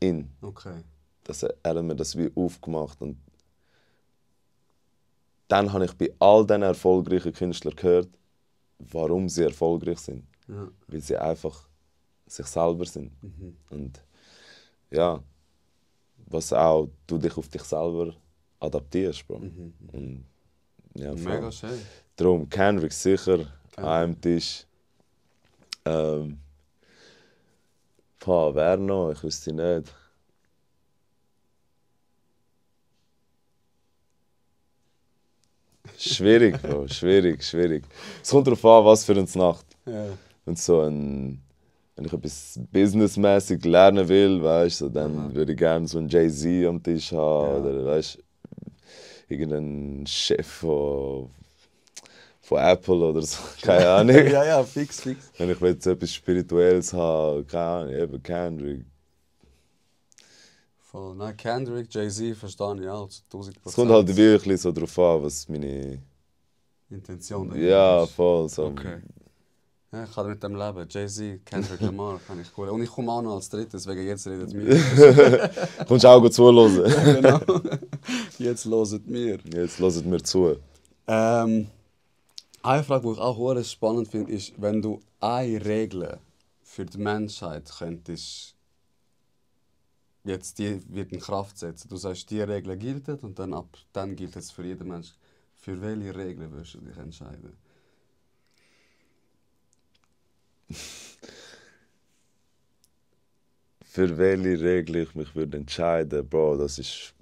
ihn. Okay. Dass er mir das wie aufgemacht und dann habe ich bei all diesen erfolgreichen Künstlern gehört, warum sie erfolgreich sind. Ja. Weil sie einfach sich selber sind. Und ja, was auch du dich auf dich selber adaptierst, Bro. Und, ja, Mega voll. schön. Darum, Kendrick sicher, an einem Tisch. Wer noch? Ich wüsste nicht. Schwierig, Bro. Schwierig. Es kommt darauf an, was für eine Nacht. Ja. Wenn ich etwas businessmäßig lernen will, weißt, so, dann würde ich gerne so einen Jay-Z am Tisch haben. Ja. Oder weißt, irgendeinen Chef von Apple oder so. Keine Ahnung. ja, fix. Wenn ich jetzt etwas Spirituelles habe, keine Ahnung, eben Kendrick. Voll. Nein, Kendrick, Jay-Z verstehe ich auch zu 1000%. Es kommt halt wirklich so darauf an, was meine. Intention Ja, ist. voll. So. Okay. Ja, ich kann mit dem leben. Jay-Z, Kendrick Lamar, kann ich cool. Und ich komme auch noch als Drittes, wegen jetzt redet mir. Kommst du auch gut zuhören? Genau. Jetzt loset mir. Jetzt hört mir zu. Eine Frage, die ich auch sehr spannend finde, ist, wenn du eine Regel für die Menschheit könntest, jetzt die wird in Kraft setzen. Du sagst, die Regel gilt und dann ab dann gilt es für jeden Menschen. Für welche Regel würdest du dich entscheiden? Für welche Regel ich mich würde entscheiden, Bro, das ist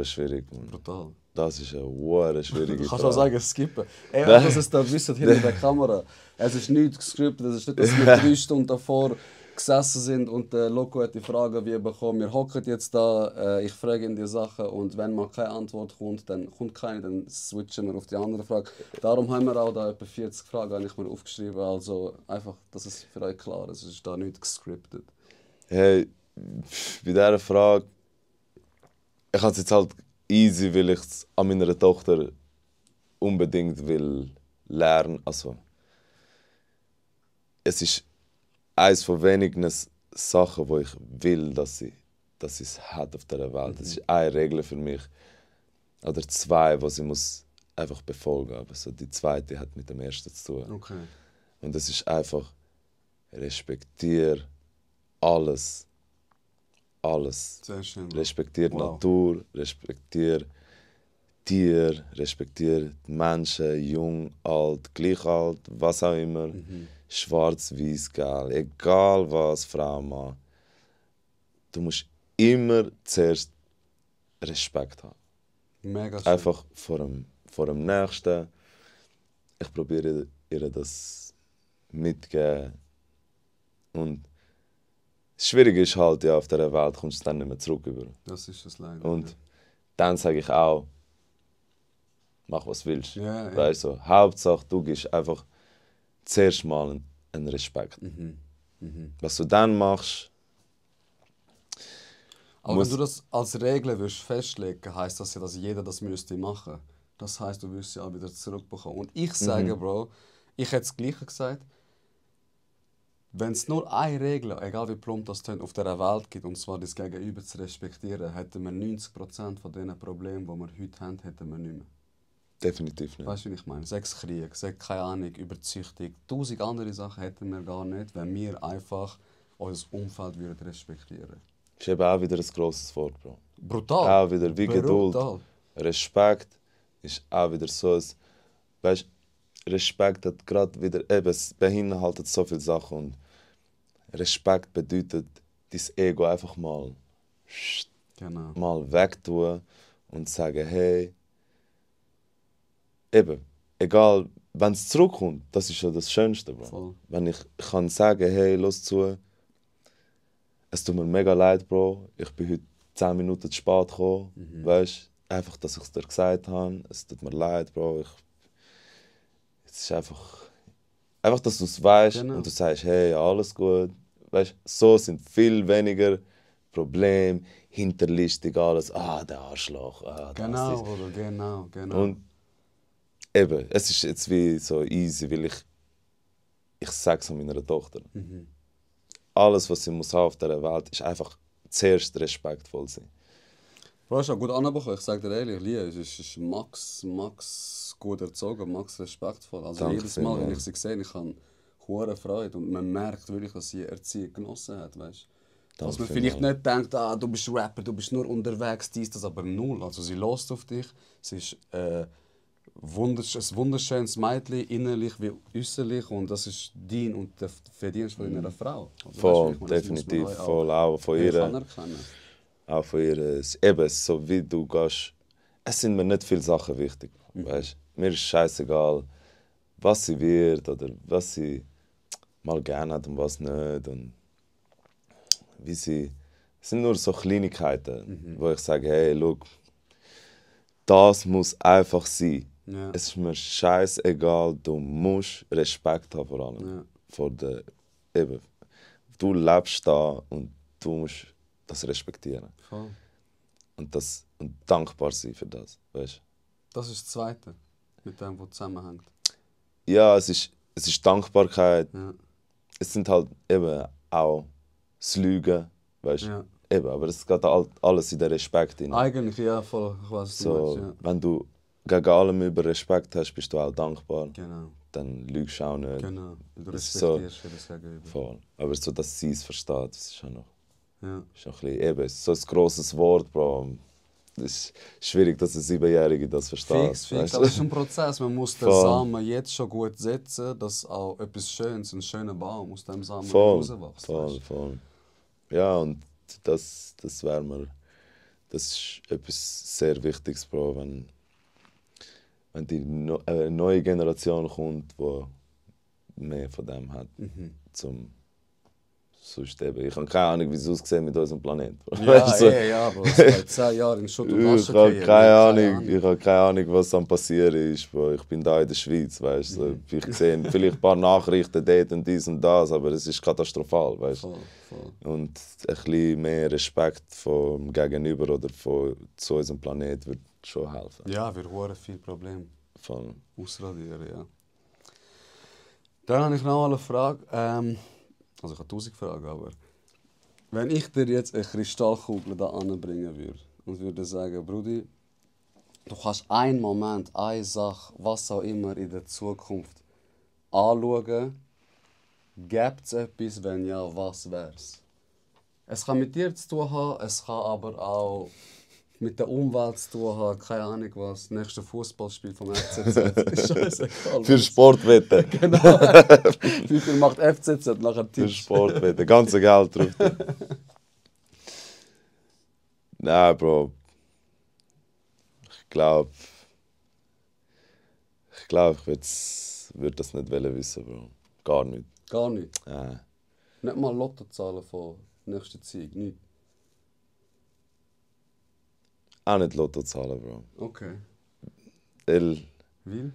schwierig. Man. Brutal. Das ist eine schwierige Du Frage. kannst auch sagen, skippen. Ey, auch, dass es da wisst, hinter der Kamera. Es ist nichts gescriptet, es ist nicht, dass wir 3 Stunden davor gesessen sind und der Loco hat die Frage wie bekommen. Wir hocken jetzt da, ich frage ihn die Sachen und wenn mal keine Antwort kommt, dann kommt keine, dann switchen wir auf die andere Frage. Darum haben wir auch da etwa 40 Fragen eigentlich mal aufgeschrieben. Also einfach, dass es für euch klar ist, es ist da nichts gescriptet. Hey, bei dieser Frage, ich habe es jetzt halt easy, weil ich es an meiner Tochter unbedingt will lernen. Also, es ist eines von wenigen Sachen, wo ich will, dass sie es hat auf dieser Welt. Das ist eine Regel für mich. oder zwei, die sie muss einfach befolgen. Aber so die zweite hat mit dem ersten zu tun. Okay. Und das ist einfach, respektiere alles. Alles. Sehr schön. Bro. Respektiere die Wow. Natur, respektiere Tiere, respektiere die Menschen, jung, alt, gleich alt, was auch immer. Schwarz, weiß, gelb, egal was, Frau, Mann. Du musst immer zuerst Respekt haben. Mega schön. Einfach vor dem Nächsten. Ich probiere ihr das mitzugeben. Und das Schwierige ist halt, ja, auf dieser Welt kommst du dann nicht mehr zurück über. Das ist es leider. Und dann sage ich auch, mach was du willst. Ja, ja. Weißt du, Hauptsache du gibst einfach zuerst mal einen Respekt. Was du dann machst, Aber muss- wenn du das als Regel willst festlegen, heisst das ja, dass jeder das müsste machen. Das heisst, du wirst sie auch wieder zurückbekommen. Und ich sage, Bro, ich hätte das Gleiche gesagt. Wenn es nur eine Regel, egal wie plump das tönt, auf dieser Welt gibt, und zwar das Gegenüber zu respektieren, hätten wir 90% von den Problemen, die wir heute haben, hätten wir nicht mehr. definitiv nicht. Weißt du, wie ich meine? Sechs Krieg, sechs, keine Ahnung, Überzüchtung, 1000 andere Sachen hätten wir gar nicht, wenn wir einfach unser Umfeld würden respektieren. Das ist eben auch wieder ein grosses Wort, Bro. Brutal. Auch wieder wie Geduld. Brutal. Respekt ist auch wieder so ein... Weißt du, Respekt hat gerade wieder... Eben, es beinhaltet so viele Sachen und Respekt bedeutet, dein Ego einfach mal Genau. wegtun und sagen, hey... Eben, egal, wenn es zurückkommt, das ist ja das Schönste, Bro. Voll. Wenn ich kann sagen, hey, los zu, es tut mir mega leid, Bro, ich bin heute 10 Minuten zu spät gekommen, weißt du, einfach, dass ich es dir gesagt habe, es tut mir leid, Bro, es ist einfach, dass du es weißt Genau. und du sagst, hey, alles gut, weißt du, so sind viel weniger Probleme, hinterlistig alles, der Arschloch, Genau, das ist. Bruder, genau. Und eben, es ist jetzt wie so easy, weil ich sage es meiner Tochter. Alles, was sie muss haben auf dieser Welt, ist einfach zuerst respektvoll sein. Bro, hast du auch gut anbekommen. Ich sage dir ehrlich, Lia, es ist Max gut erzogen, Max respektvoll. Also Danke jedes Mal, wenn vielmals. ich sie sehe, ich habe hohe Freude. Und man merkt wirklich, dass sie Erziehung genossen hat, weißt du. Dass man Danke vielleicht vielmals. nicht denkt, du bist Rapper, du bist nur unterwegs, dies, das, aber null. Also sie hört auf dich, sie ist ein wunderschönes Mädchen, innerlich wie äußerlich. Und das ist dein und der Verdienst von einer Frau. Also, Voll, weißt du, ich meine, das muss man definitiv, euch auch voll, auch von ihr. anerkennen. Auch von ihr. Eben, so wie du gehst, es sind mir nicht viele Sachen wichtig. Weißt? Mir ist scheißegal, was sie wird oder was sie mal gerne hat und was nicht. Und wie sie. Es sind nur so Kleinigkeiten, wo ich sage, hey, schau, das muss einfach sein. Ja. Es ist mir scheißegal, du musst Respekt haben vor allem. Ja. Vor der, eben, du lebst da und du musst das respektieren. Voll. Und dankbar sein für das. Weißt? Das ist das Zweite, mit dem, was zusammenhängt. Ja, es ist Dankbarkeit. Ja. Es sind halt eben auch das Lügen. Weißt? Ja. Eben, aber es geht alles in den Respekt hinein. Eigentlich, ja, voll. Ich weiß, was du So, meinst, wenn du gegen allem über Respekt hast, bist du auch dankbar. ja. Genau, Dann lügst du auch nicht. genau. Du Das ist so- respektierst für das Gegenüber. Voll. Aber so, dass sie es versteht, das ist schon noch, Ja. ist noch ein bisschen, eben, es ist so ein grosses Wort, Bro. Es ist schwierig, dass eine 7-Jährige das versteht. Fix. weißt du? Aber es ist ein Prozess. Man muss den Voll. Samen jetzt schon gut setzen, dass auch etwas Schönes, ein schöner Baum aus dem Samen Voll, rauswächst. voll, weißt voll. Ja, und das wäre mir, das ist etwas sehr Wichtiges, Bro, wenn die eine neue Generation kommt, die mehr von dem hat, zum sonst eben. Ich habe keine Ahnung, wie es aussieht mit unserem Planeten. Bro. Ja, Weißt du? ja, Bro. Es geht 10 Jahre in Schutt und Ich Asche habe gehen. keine Ahnung, was am passieren ist. Bro. Ich bin da in der Schweiz, weißt du. Ich sehe vielleicht ein paar Nachrichten dort und dies und das, aber es ist katastrophal, weißt du. Voll, voll. Und ein bisschen mehr Respekt vom Gegenüber oder zu unserem Planeten würde schon helfen. Ja, wir haben viele Probleme Voll. ausradieren, ja. Dann habe ich noch eine Frage. Also ich habe 1000 Fragen, aber wenn ich dir jetzt eine Kristallkugel da anbringen würde und würde sagen, Brudi, du kannst einen Moment, eine Sache, was auch immer in der Zukunft anschauen, gibt es etwas, wenn ja, was wär's? Es kann mit dir zu tun haben, es kann aber auch mit der Umwelt zu tun haben, keine Ahnung was, das nächste Fußballspiel vom FCZ. Ist scheißegal. Für Sportwetten. Genau. Wie viel macht FCZ nachher Für Tipps? Sportwetten. Ganze Geld drauf. Nein, Bro. Ich glaube, ich würde das nicht wissen, Bro. Gar nicht. Gar nicht. Ja. Nicht mal Lottozahlen von nächster Zeit, nicht. Auch nicht Lotto zahlen, Bro. Okay. Weil Weil?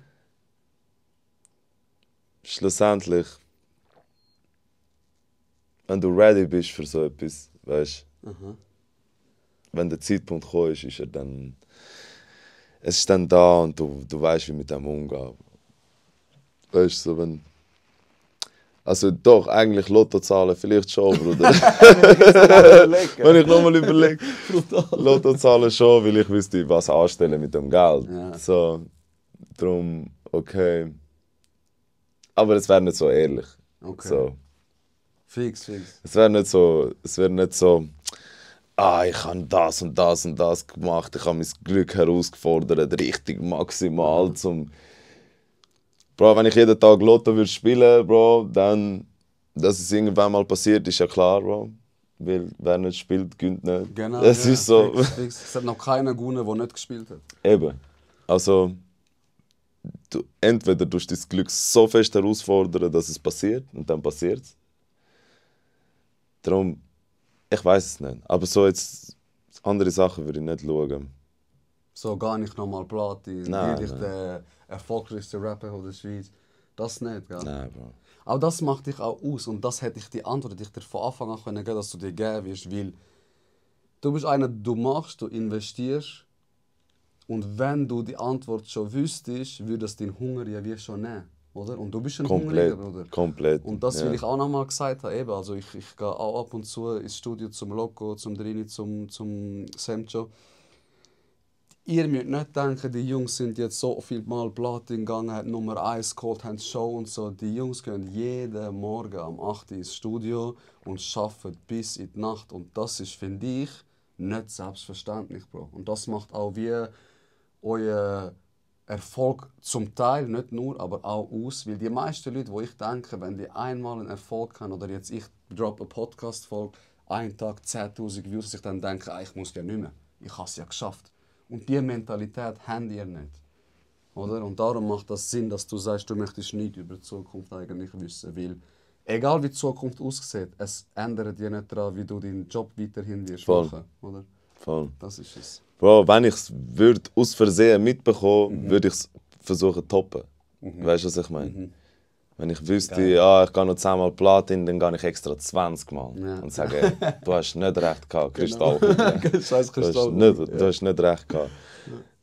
schlussendlich, wenn du ready bist für so etwas, weißt du, Aha. wenn der Zeitpunkt gekommen ist, ist er dann. Es ist dann da und du weißt, wie mit dem umgehen. Weißt du, so wenn. Also doch, eigentlich Lotto zahlen vielleicht schon, Bruder. Wenn ich nochmal überlege. Lotto zahlen schon, weil ich wüsste, was anstellen mit dem Geld. Ja. So, darum, okay. Aber es wäre nicht so ehrlich. Okay. So. Fix. Es wäre nicht so, ich habe das und das und das gemacht, ich habe mein Glück herausgefordert, richtig maximal zum... Bro, wenn ich jeden Tag Lotto würde spielen, Bro, dann, dass es irgendwann mal passiert, ist ja klar, Bro. Weil wer nicht spielt, gönnt nicht. Genau. Es ja, ist so. Fix. Es hat noch keiner gewonnen, der nicht gespielt hat. Eben. Also, entweder tust du dein Glück so fest herausfordern, dass es passiert, und dann passiert es. Darum, ich weiß es nicht. Aber so jetzt andere Sachen würde ich nicht schauen. So gar nicht nochmal Platin, Nein, werde ich nein. der erfolgreichste Rapper der Schweiz. Das nicht, gell? Nein, Bro. Aber das macht dich auch aus und das hätte ich die Antwort, die ich dir von Anfang an können geben, dass du dir geben wirst, weil du bist einer, du machst, du investierst und wenn du die Antwort schon wüsstest, würde es deinen Hunger ja wie schon nehmen, oder? Und du bist ein Komplett. Hungriger, oder? Komplett. Und das ja. will ich auch nochmal gesagt haben, eben, also ich gehe auch ab und zu ins Studio zum Loco, zum Drini, zum Semcho. Ihr müsst nicht denken, die Jungs sind jetzt so viel Mal Platin gegangen, haben Nummer 1 geholt, haben Show und so. Die Jungs gehen jeden Morgen um 8 Uhr ins Studio und arbeiten bis in die Nacht. Und das ist, finde ich, nicht selbstverständlich, Bro. Und das macht auch wie euer Erfolg zum Teil, nicht nur, aber auch aus. Weil die meisten Leute, wo ich denke, wenn die einmal einen Erfolg haben, oder jetzt ich droppe eine Podcast-Folge, einen Tag 10'000 Views, dass ich dann denke, ich muss ja nicht mehr. Ich habe es ja geschafft. Und diese Mentalität habt ihr nicht. Oder? Und darum macht das Sinn, dass du sagst, du möchtest nichts über die Zukunft eigentlich wissen. Weil, egal wie die Zukunft aussieht, es ändert ja nicht daran, wie du deinen Job weiterhin wirst Voll. machen. Oder? Voll. Das ist es. Bro, wenn ich es aus Versehen mitbekommen, würde ich es versuchen zu toppen. Weißt du, was ich meine? Wenn ich wüsste, ich gehe noch 10 Mal Platin, dann gehe ich extra 20 Mal. Ja. Und sage, ey, du hast nicht recht gehabt, Kristallkugel. Scheiß Du hast Kristallkugel. du hast nicht recht gehabt.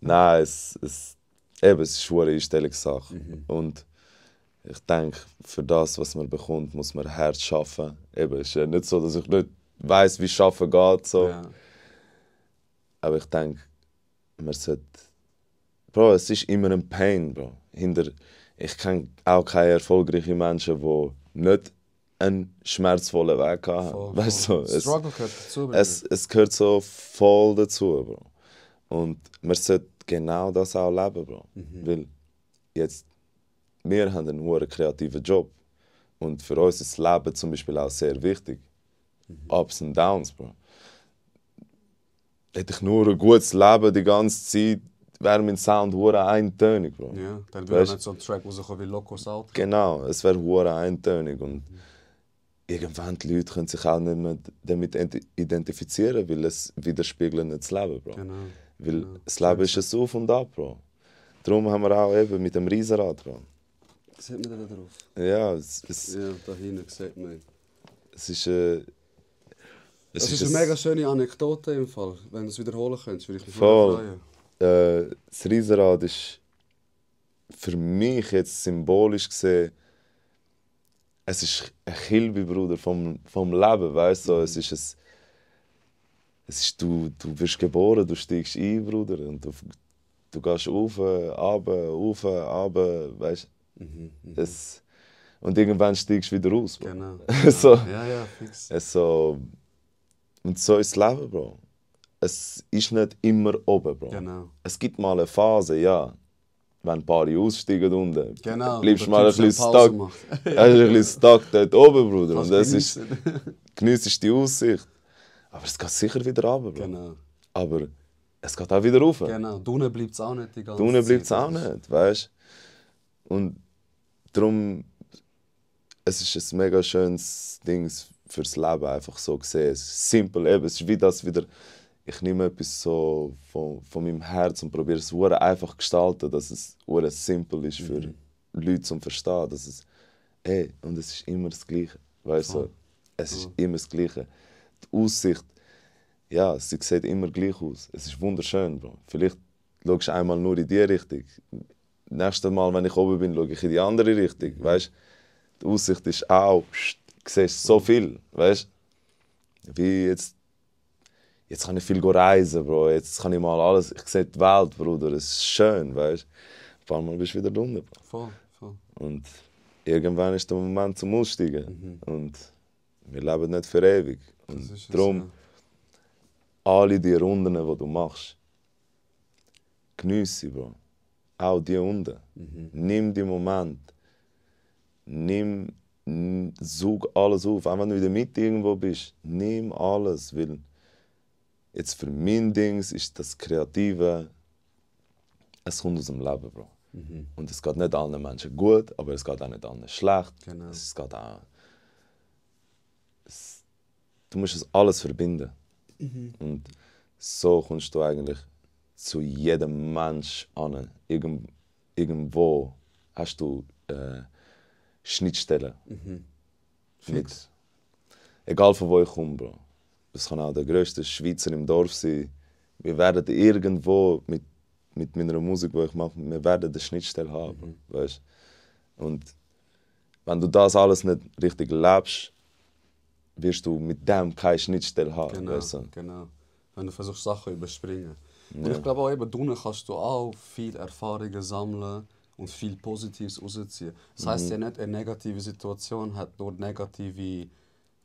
Nein, es ist eine Einstellungssache. Und ich denke, für das, was man bekommt, muss man hart arbeiten. Eben, es ist ja nicht so, dass ich nicht weiss, wie Arbeiten geht. So. Ja. Aber ich denke, man sollte... Bro, es ist immer ein Pain, Bro. Ich kenne auch keine erfolgreichen Menschen, die nicht einen schmerzvollen Weg haben. Voll, Weißt voll. du, Struggle gehört dazu. es gehört so voll dazu, Bro. Und man sollte genau das auch leben, Bro. Weil jetzt, wir haben einen hohen kreativen Job. Und für uns ist das Leben zum Beispiel auch sehr wichtig. Ups und Downs, Bro. Hätte ich nur ein gutes Leben die ganze Zeit, wäre mein Sound hure eintönig, Bro. Ja, dann würde Weißt- nicht so ein Track rauskommen wie Locos Out. Genau, es wäre hure eintönig und irgendwann die Leute können sich auch nicht mehr damit identifizieren, weil es widerspiegelt nicht das Leben, Bro. Genau. Weil das Leben ist ein Auf und Ab, Bro. Darum haben wir auch eben mit dem Riesenrad, Bro. Sieht man da drauf? Ja, Ja, da hinten sieht man. es ist Das ist eine mega schöne Anekdote im Fall. Wenn du es wiederholen könntest, würde ich mich Voll. freuen. Das Riesenrad ist für mich jetzt symbolisch gesehen, es ist ein Kilby, Bruder, vom Leben, weißt du? Es ist du wirst geboren, du steigst ein, Bruder, und du Du gehst rauf, runter, weißt du? Und irgendwann steigst du wieder raus, Bro. Genau. So. Ja, fix. So, und so ist das Leben, Bro. Es ist nicht immer oben, Bro. Genau. Es gibt mal eine Phase, ja, wenn ein paar aussteigen unten, Genau. bleibst du der mal ein Typ bisschen schnell Pause stuck. macht. Ein bisschen stuck dort oben, Bruder. Kannst Und das ist, geniessen. geniessest die Aussicht. Aber es geht sicher wieder runter, Bro. Genau. Aber es geht auch wieder rauf. Genau. Unten bleibt es auch nicht die ganze Unten bleibt es Zeit. auch nicht, weißt du? Und darum, es ist ein mega schönes Ding fürs Leben, einfach so gesehen. Es ist simpel, eben, es ist wie das wieder, ich nehme etwas so von meinem Herz und probiere es sehr einfach zu gestalten, dass es sehr simpel ist für Leute zum Verstehen. Dass es, und es ist immer das Gleiche, weißt du? Es ist immer das Gleiche. Die Aussicht, ja, sie sieht immer gleich aus. Es ist wunderschön, Bro. Vielleicht schaust du einmal nur in die Richtung. Nächstes Mal, wenn ich oben bin, schaue ich in die andere Richtung, weißt? Die Aussicht ist auch, du siehst so viel, weißt? Wie jetzt kann ich viel reisen, Bro. Jetzt kann ich mal alles, ich sehe die Welt, Bruder. Es ist schön, weißt? Ein paar Mal bist du wieder drunter, Bro. Voll. Und irgendwann ist der Moment zum Aussteigen. Und wir leben nicht für ewig. Und darum, alle die Runden, die du machst, geniesse, Bro. Auch die unten. Nimm die Moment. Such alles auf. Auch wenn du in der Mitte irgendwo bist, nimm alles. Weil jetzt für mein Ding ist das Kreative, es kommt aus dem Leben, Bro. Und es geht nicht allen Menschen gut, aber es geht auch nicht allen schlecht. Genau. Es geht auch, du musst es alles verbinden. Und so kommst du eigentlich zu jedem Mensch an. Irgendwo hast du Schnittstellen. Fix. Egal von wo ich komme, Bro. Das kann auch der grösste Schweizer im Dorf sein. Wir werden irgendwo mit meiner Musik, die ich mache, wir werden eine Schnittstelle haben. Weißt? Und wenn du das alles nicht richtig lebst, wirst du mit dem keine Schnittstelle haben. Genau, weißt du? genau. Wenn du versuchst, Sachen zu überspringen. Und Ja. ich glaube auch, eben, drinnen kannst du auch viele Erfahrungen sammeln und viel Positives rausziehen. Das heisst ja nicht, eine negative Situation hat nur negative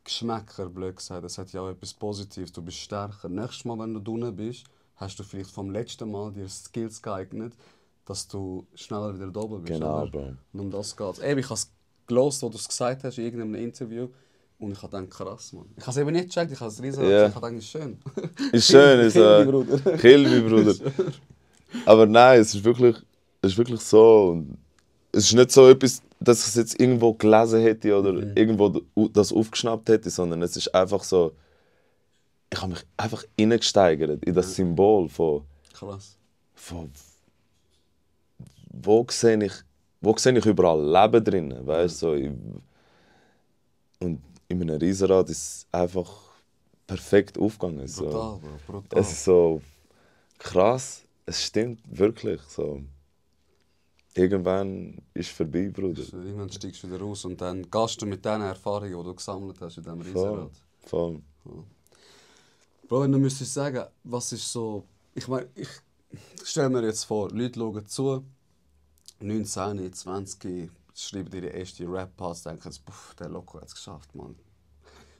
Geschmäcker, blöd gesagt. Das hat ja auch etwas Positives. Du bist stärker. Nächstes Mal, wenn du drinnen bist, hast du vielleicht vom letzten Mal dir Skills geeignet, dass du schneller wieder da oben bist. Genau, oder? Bro. Und um das geht es. Ich habe es gelesen, wo du es gesagt hast in irgendeinem Interview. Und ich habe gedacht, krass, Mann. Ich habe es eben nicht gecheckt, ich habe es riesen Ja. ich habe gedacht, es ist schön. Ist schön, ist Kill mich, Bruder. Kill mich, Bruder. Aber nein, es ist wirklich so. Und es ist nicht so etwas, dass ich es jetzt irgendwo gelesen hätte oder irgendwo das aufgeschnappt hätte, sondern es ist einfach so, ich habe mich einfach hineingesteigert in das Symbol von Krass. wo sehe ich überall Leben drin, weißt so. Und in einem Riesenrad ist es einfach perfekt aufgegangen. So. Brutal, Bro, brutal. Es ist so krass, es stimmt wirklich so. Irgendwann ist es vorbei, Bruder. Irgendwann steigst du wieder raus und dann gehst du mit den Erfahrungen, die du gesammelt hast in diesem Riesenrad. Voll. Bro, wenn du müsstest sagen, was ist so... Ich meine, ich stelle mir jetzt vor, Leute schauen zu, 19, 20, schreiben ihre erste Rap-Parts, denken sie, der Loco hat es geschafft, Mann.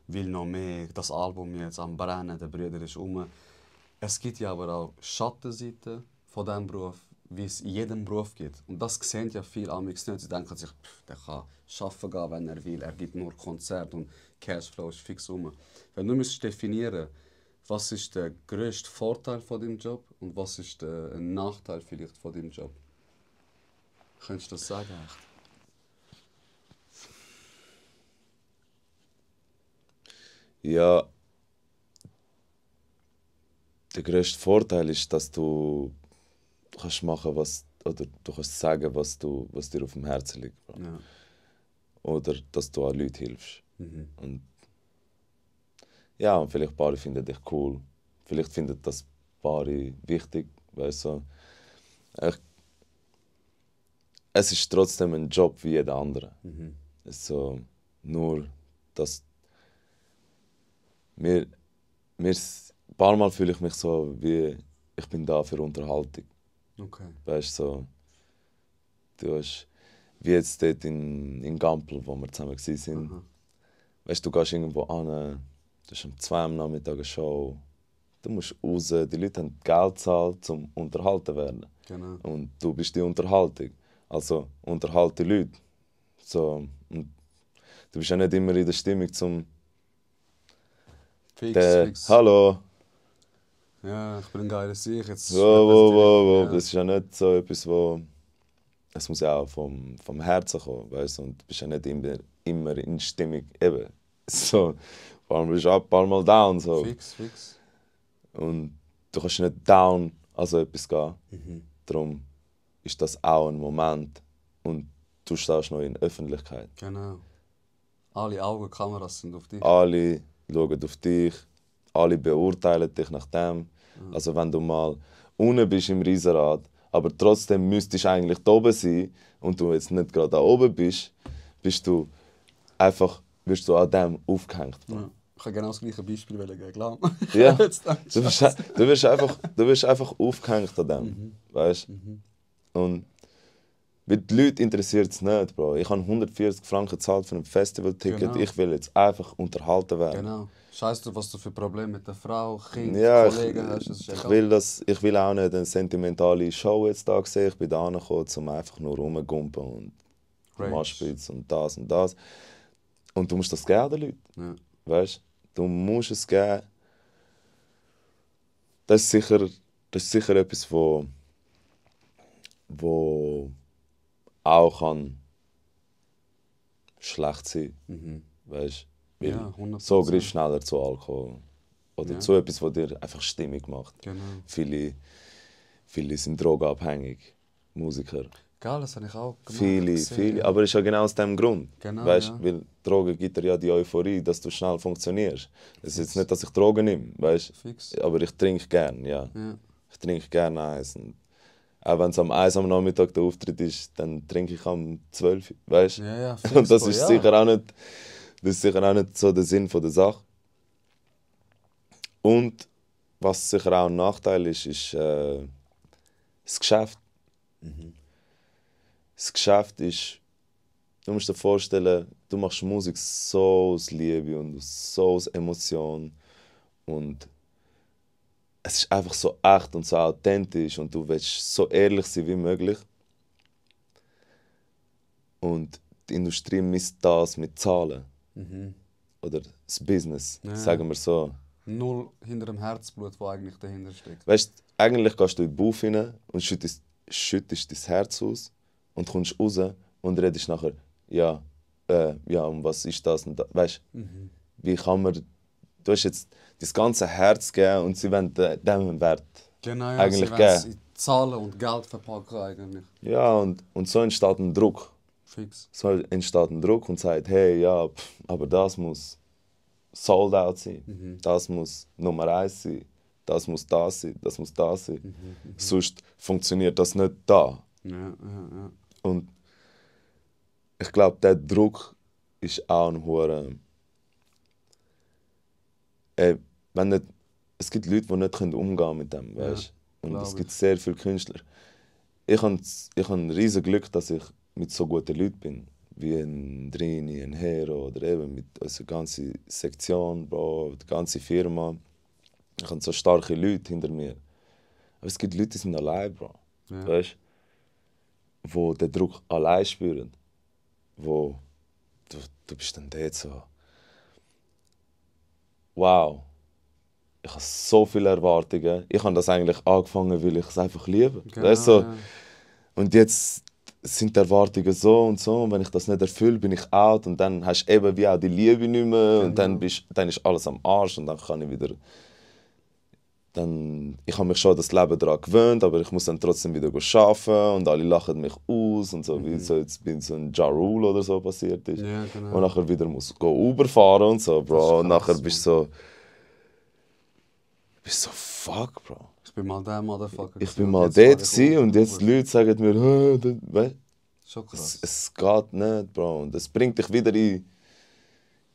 Will noch mehr, das Album jetzt am Brennen, der Bruder ist rum. Es gibt ja aber auch Schattenseiten von diesem Beruf, wie es in jedem Beruf gibt. Und das sehen ja viele Amix nicht. Sie denken sich, der kann arbeiten gehen, wenn er will. Er gibt nur Konzerte und Cashflow ist fix rum. Wenn du müsstest definieren, was ist der grösste Vorteil von deinem Job und was ist der Nachteil vielleicht von deinem Job? Könntest du das sagen? Echt? Ja, der grösste Vorteil ist, dass du kannst machen, oder du kannst sagen, was dir auf dem Herzen liegt. Bro. Ja. Oder dass du an Leuten hilfst. Mhm. Und ja, und vielleicht ein paar finden dich cool. Vielleicht finden das ein paar wichtig, weißt du. Es ist trotzdem ein Job wie jeder andere. Mhm. So, nur, dass ein paar Mal fühle ich mich so, wie ich bin da für Unterhaltung. Okay. Weißt du, so, du hast, wie jetzt dort in Gampel, wo wir zusammen waren. Aha. Weißt du, du gehst irgendwo an, du hast um 2 Uhr am Nachmittag eine Show. Du musst raus, die Leute haben Geld gezahlt, um unterhalten zu werden. Genau. Und du bist die Unterhaltung. Also unterhalte Leute. So, und du bist ja nicht immer in der Stimmung zum Fix. Hallo, Ja, ich bin ein geiler Sieg. Jetzt wow. Ja. Das ist ja nicht so etwas, wo... Es muss ja auch vom Herzen kommen, weißt du? Und du bist ja nicht immer in Stimmung. Eben. So, ein paar Mal bist du up, ein paar Mal down. So. Fix. Und du kannst nicht down an so etwas gehen. Mhm. Darum ist das auch ein Moment. Und du stehst noch in der Öffentlichkeit. Genau. Alle Augenkameras sind auf dich. Alle schauen auf dich. Alle beurteilen dich nach dem. Also wenn du mal unten bist im Riesenrad, aber trotzdem müsstest du eigentlich da oben sein und du jetzt nicht gerade da oben bist, wirst du an dem aufgehängt. Ja. Ich kann genau das gleiche Beispiel geben, klar. Ja, Jetzt du wirst einfach aufgehängt an dem, weißt? Und weil die Leute interessiert es nicht, Bro. Ich habe 140 Franken gezahlt für ein Festivalticket. Genau. Ich will jetzt einfach unterhalten werden. Genau. Scheiß drauf, was du für Probleme mit der Frau, Kind, Ja, Kollegen hast. Das ist ich egal. will auch nicht eine sentimentale Show jetzt da sehen. Ich bin da angekommen, um einfach nur rumgumpen und Rage. Moshpits und das und das. Und du musst das geben den Leuten. Ja. Weißt du? Musst es geben. Das ist sicher etwas, wo auch kann schlecht sein. Weißt du? Ja, 100%. So greifst du schneller zu Alkohol. Oder Ja. zu etwas, was dir einfach Stimmung macht. Genau. Viele sind drogenabhängig, Musiker. Geil, das habe ich auch gemacht. Viele. Aber es ist ja genau aus dem Grund. Genau, Weißt, ja. weil Drogen gibt dir ja die Euphorie, dass du schnell funktionierst. Es ist jetzt nicht, dass ich Drogen nehme, weißt? Fix. Aber ich trinke gern, ja. Ja. Ich trinke gerne Eis. Und auch wenn es am 1 am Nachmittag der Auftritt ist, dann trinke ich am 12, weißt? Ja, fix, Und das Bro, ist ja. sicher auch nicht so der Sinn der Sache. Und was sicher auch ein Nachteil ist das Geschäft. Das Geschäft ist, du musst dir vorstellen, du machst Musik so aus Liebe und so aus Emotion. Und es ist einfach so echt und so authentisch und du willst so ehrlich sein wie möglich. Und die Industrie misst das mit Zahlen. Oder das Business, Ja. sagen wir so. Null hinter dem Herzblut, das eigentlich dahinter steckt. Weißt du, eigentlich gehst du in den Bauch rein und schüttest dein Herz aus und kommst raus und redest nachher, ja, und was ist das und das. Weißt du, wie kann man. Du hast jetzt das ganze Herz gegeben und sie wollen dem Wert Genau, ja. eigentlich Sie wollen es geben. in Zahlen und Geld verpacken eigentlich. Ja, und so entsteht ein Druck. Fix. So entsteht ein Druck und sagt, hey, ja, aber das muss sold out sein. Das muss Nummer 1 sein. Das muss das sein. Das muss das sein. Sonst funktioniert das nicht da. Ja. Und ich glaube, der Druck ist auch ein hoher. Es gibt Leute, die nicht umgehen können mit dem, weißt? Und glaub es gibt ich. sehr viele Künstler. Ich habe ein riesiges Glück, dass ich mit so guten Leuten bin. Wie ein Drini, ein Hero oder eben mit unserer ganzen Sektion, Bro, die ganze Firma. Ich habe so starke Leute hinter mir. Aber es gibt Leute, die sind allein, Bro. Ja. Weißt du? Die den Druck allein spüren. Wo du bist dann dort so. Wow. Ich habe so viele Erwartungen. Ich habe das eigentlich angefangen, weil ich es einfach liebe. Genau, Weißt du? So. ja. Und jetzt sind die Erwartungen so und so. Und wenn ich das nicht erfülle, bin ich out. Und dann hast du eben wie auch die Liebe nicht mehr. Und dann ist alles am Arsch. Und dann kann ich wieder. Ich habe mich schon das Leben daran gewöhnt, aber ich muss dann trotzdem wieder arbeiten. Und alle lachen mich aus. Und so, wie so jetzt bin so ein Ja Rule oder so passiert ist. Ja, genau. Und nachher wieder muss Uber fahren und so, Bro. Das ist Und nachher krass, bist du so, fuck, Bro. Ich bin mal der Motherfucker. Ich gewesen bin und mal jetzt dort fahre ich gewesen und jetzt die Uber. Leute sagen mir, weißt, Schon krass. es geht nicht, Bro. Und es bringt dich wieder in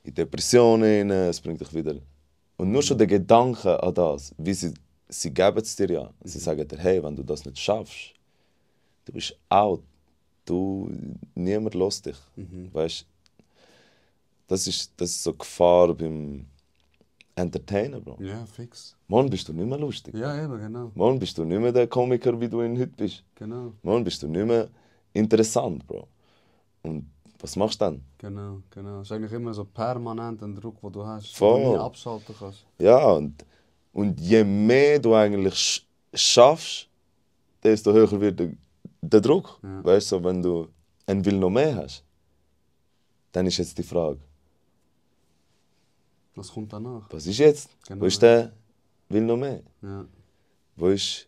Depressionen rein, es bringt dich wieder. Und nur schon der Gedanke an das, wie sie geben es dir ja. Sie sagen dir, hey, wenn du das nicht schaffst, du bist out. Niemand lässt dich. Weißt, das ist so die Gefahr beim Entertainer, Bro. Ja, fix. Morgen bist du nicht mehr lustig. Ja, eben, genau. Morgen bist du nicht mehr der Komiker, wie du ihn heute bist. Genau, Morgen bist du nicht mehr interessant, Bro. Und was machst du dann? genau. Es ist eigentlich immer so permanent ein Druck, den du hast, Voll. den du nie abschalten kannst. Ja, und je mehr du eigentlich schaffst, desto höher wird der Druck. Ja. Weißt du, wenn du einen Will noch mehr hast, dann ist jetzt die Frage, Was kommt danach? was ist jetzt? Genau, Wo ist ja. der Will noch mehr? Ja, Wo ist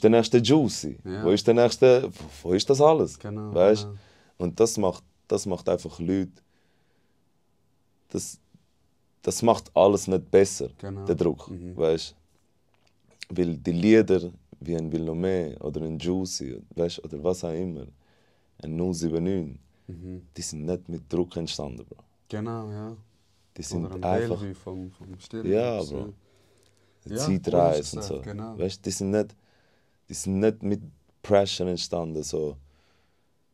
der nächste Juicy? Ja. Wo ist der nächste, wo ist das alles? genau. Weißt? Genau. Und das macht einfach Leute, das macht alles nicht besser, Genau. der Druck. Mhm. Weißt? Weil die Lieder wie ein Will noch mehr oder ein Juicy, weißt? Oder was auch immer, ein 079, die sind nicht mit Druck entstanden, Bro. Genau, ja. Die sind Oder ein einfach, Bellevue vom Stirn. ja, Bro, Ja, Zeitreise und gut so. gesagt, genau. Weißt? Die sind nicht mit Pressure entstanden, so.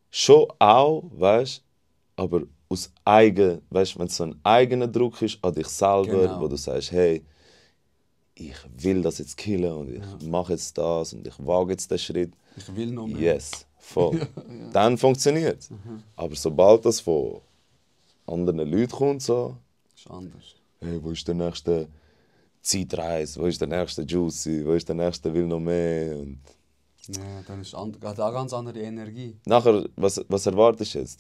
Schon auch, weißt, aber aus eigen, weißt, wenn es so ein eigener Druck ist an dich selber, Genau. wo du sagst, hey, ich will das jetzt killen und ich mache jetzt das und ich wage jetzt den Schritt. Ich will noch mehr. Yes, voll. Dann funktioniert es. Aber sobald das von anderen Leuten kommt, so, Ist anders. hey, wo ist der nächste Zeitreise, wo ist der nächste Juicy, wo ist der nächste Will noch mehr? Und Ja, dann ist hat eine ganz andere Energie. nachher, was erwartest du jetzt?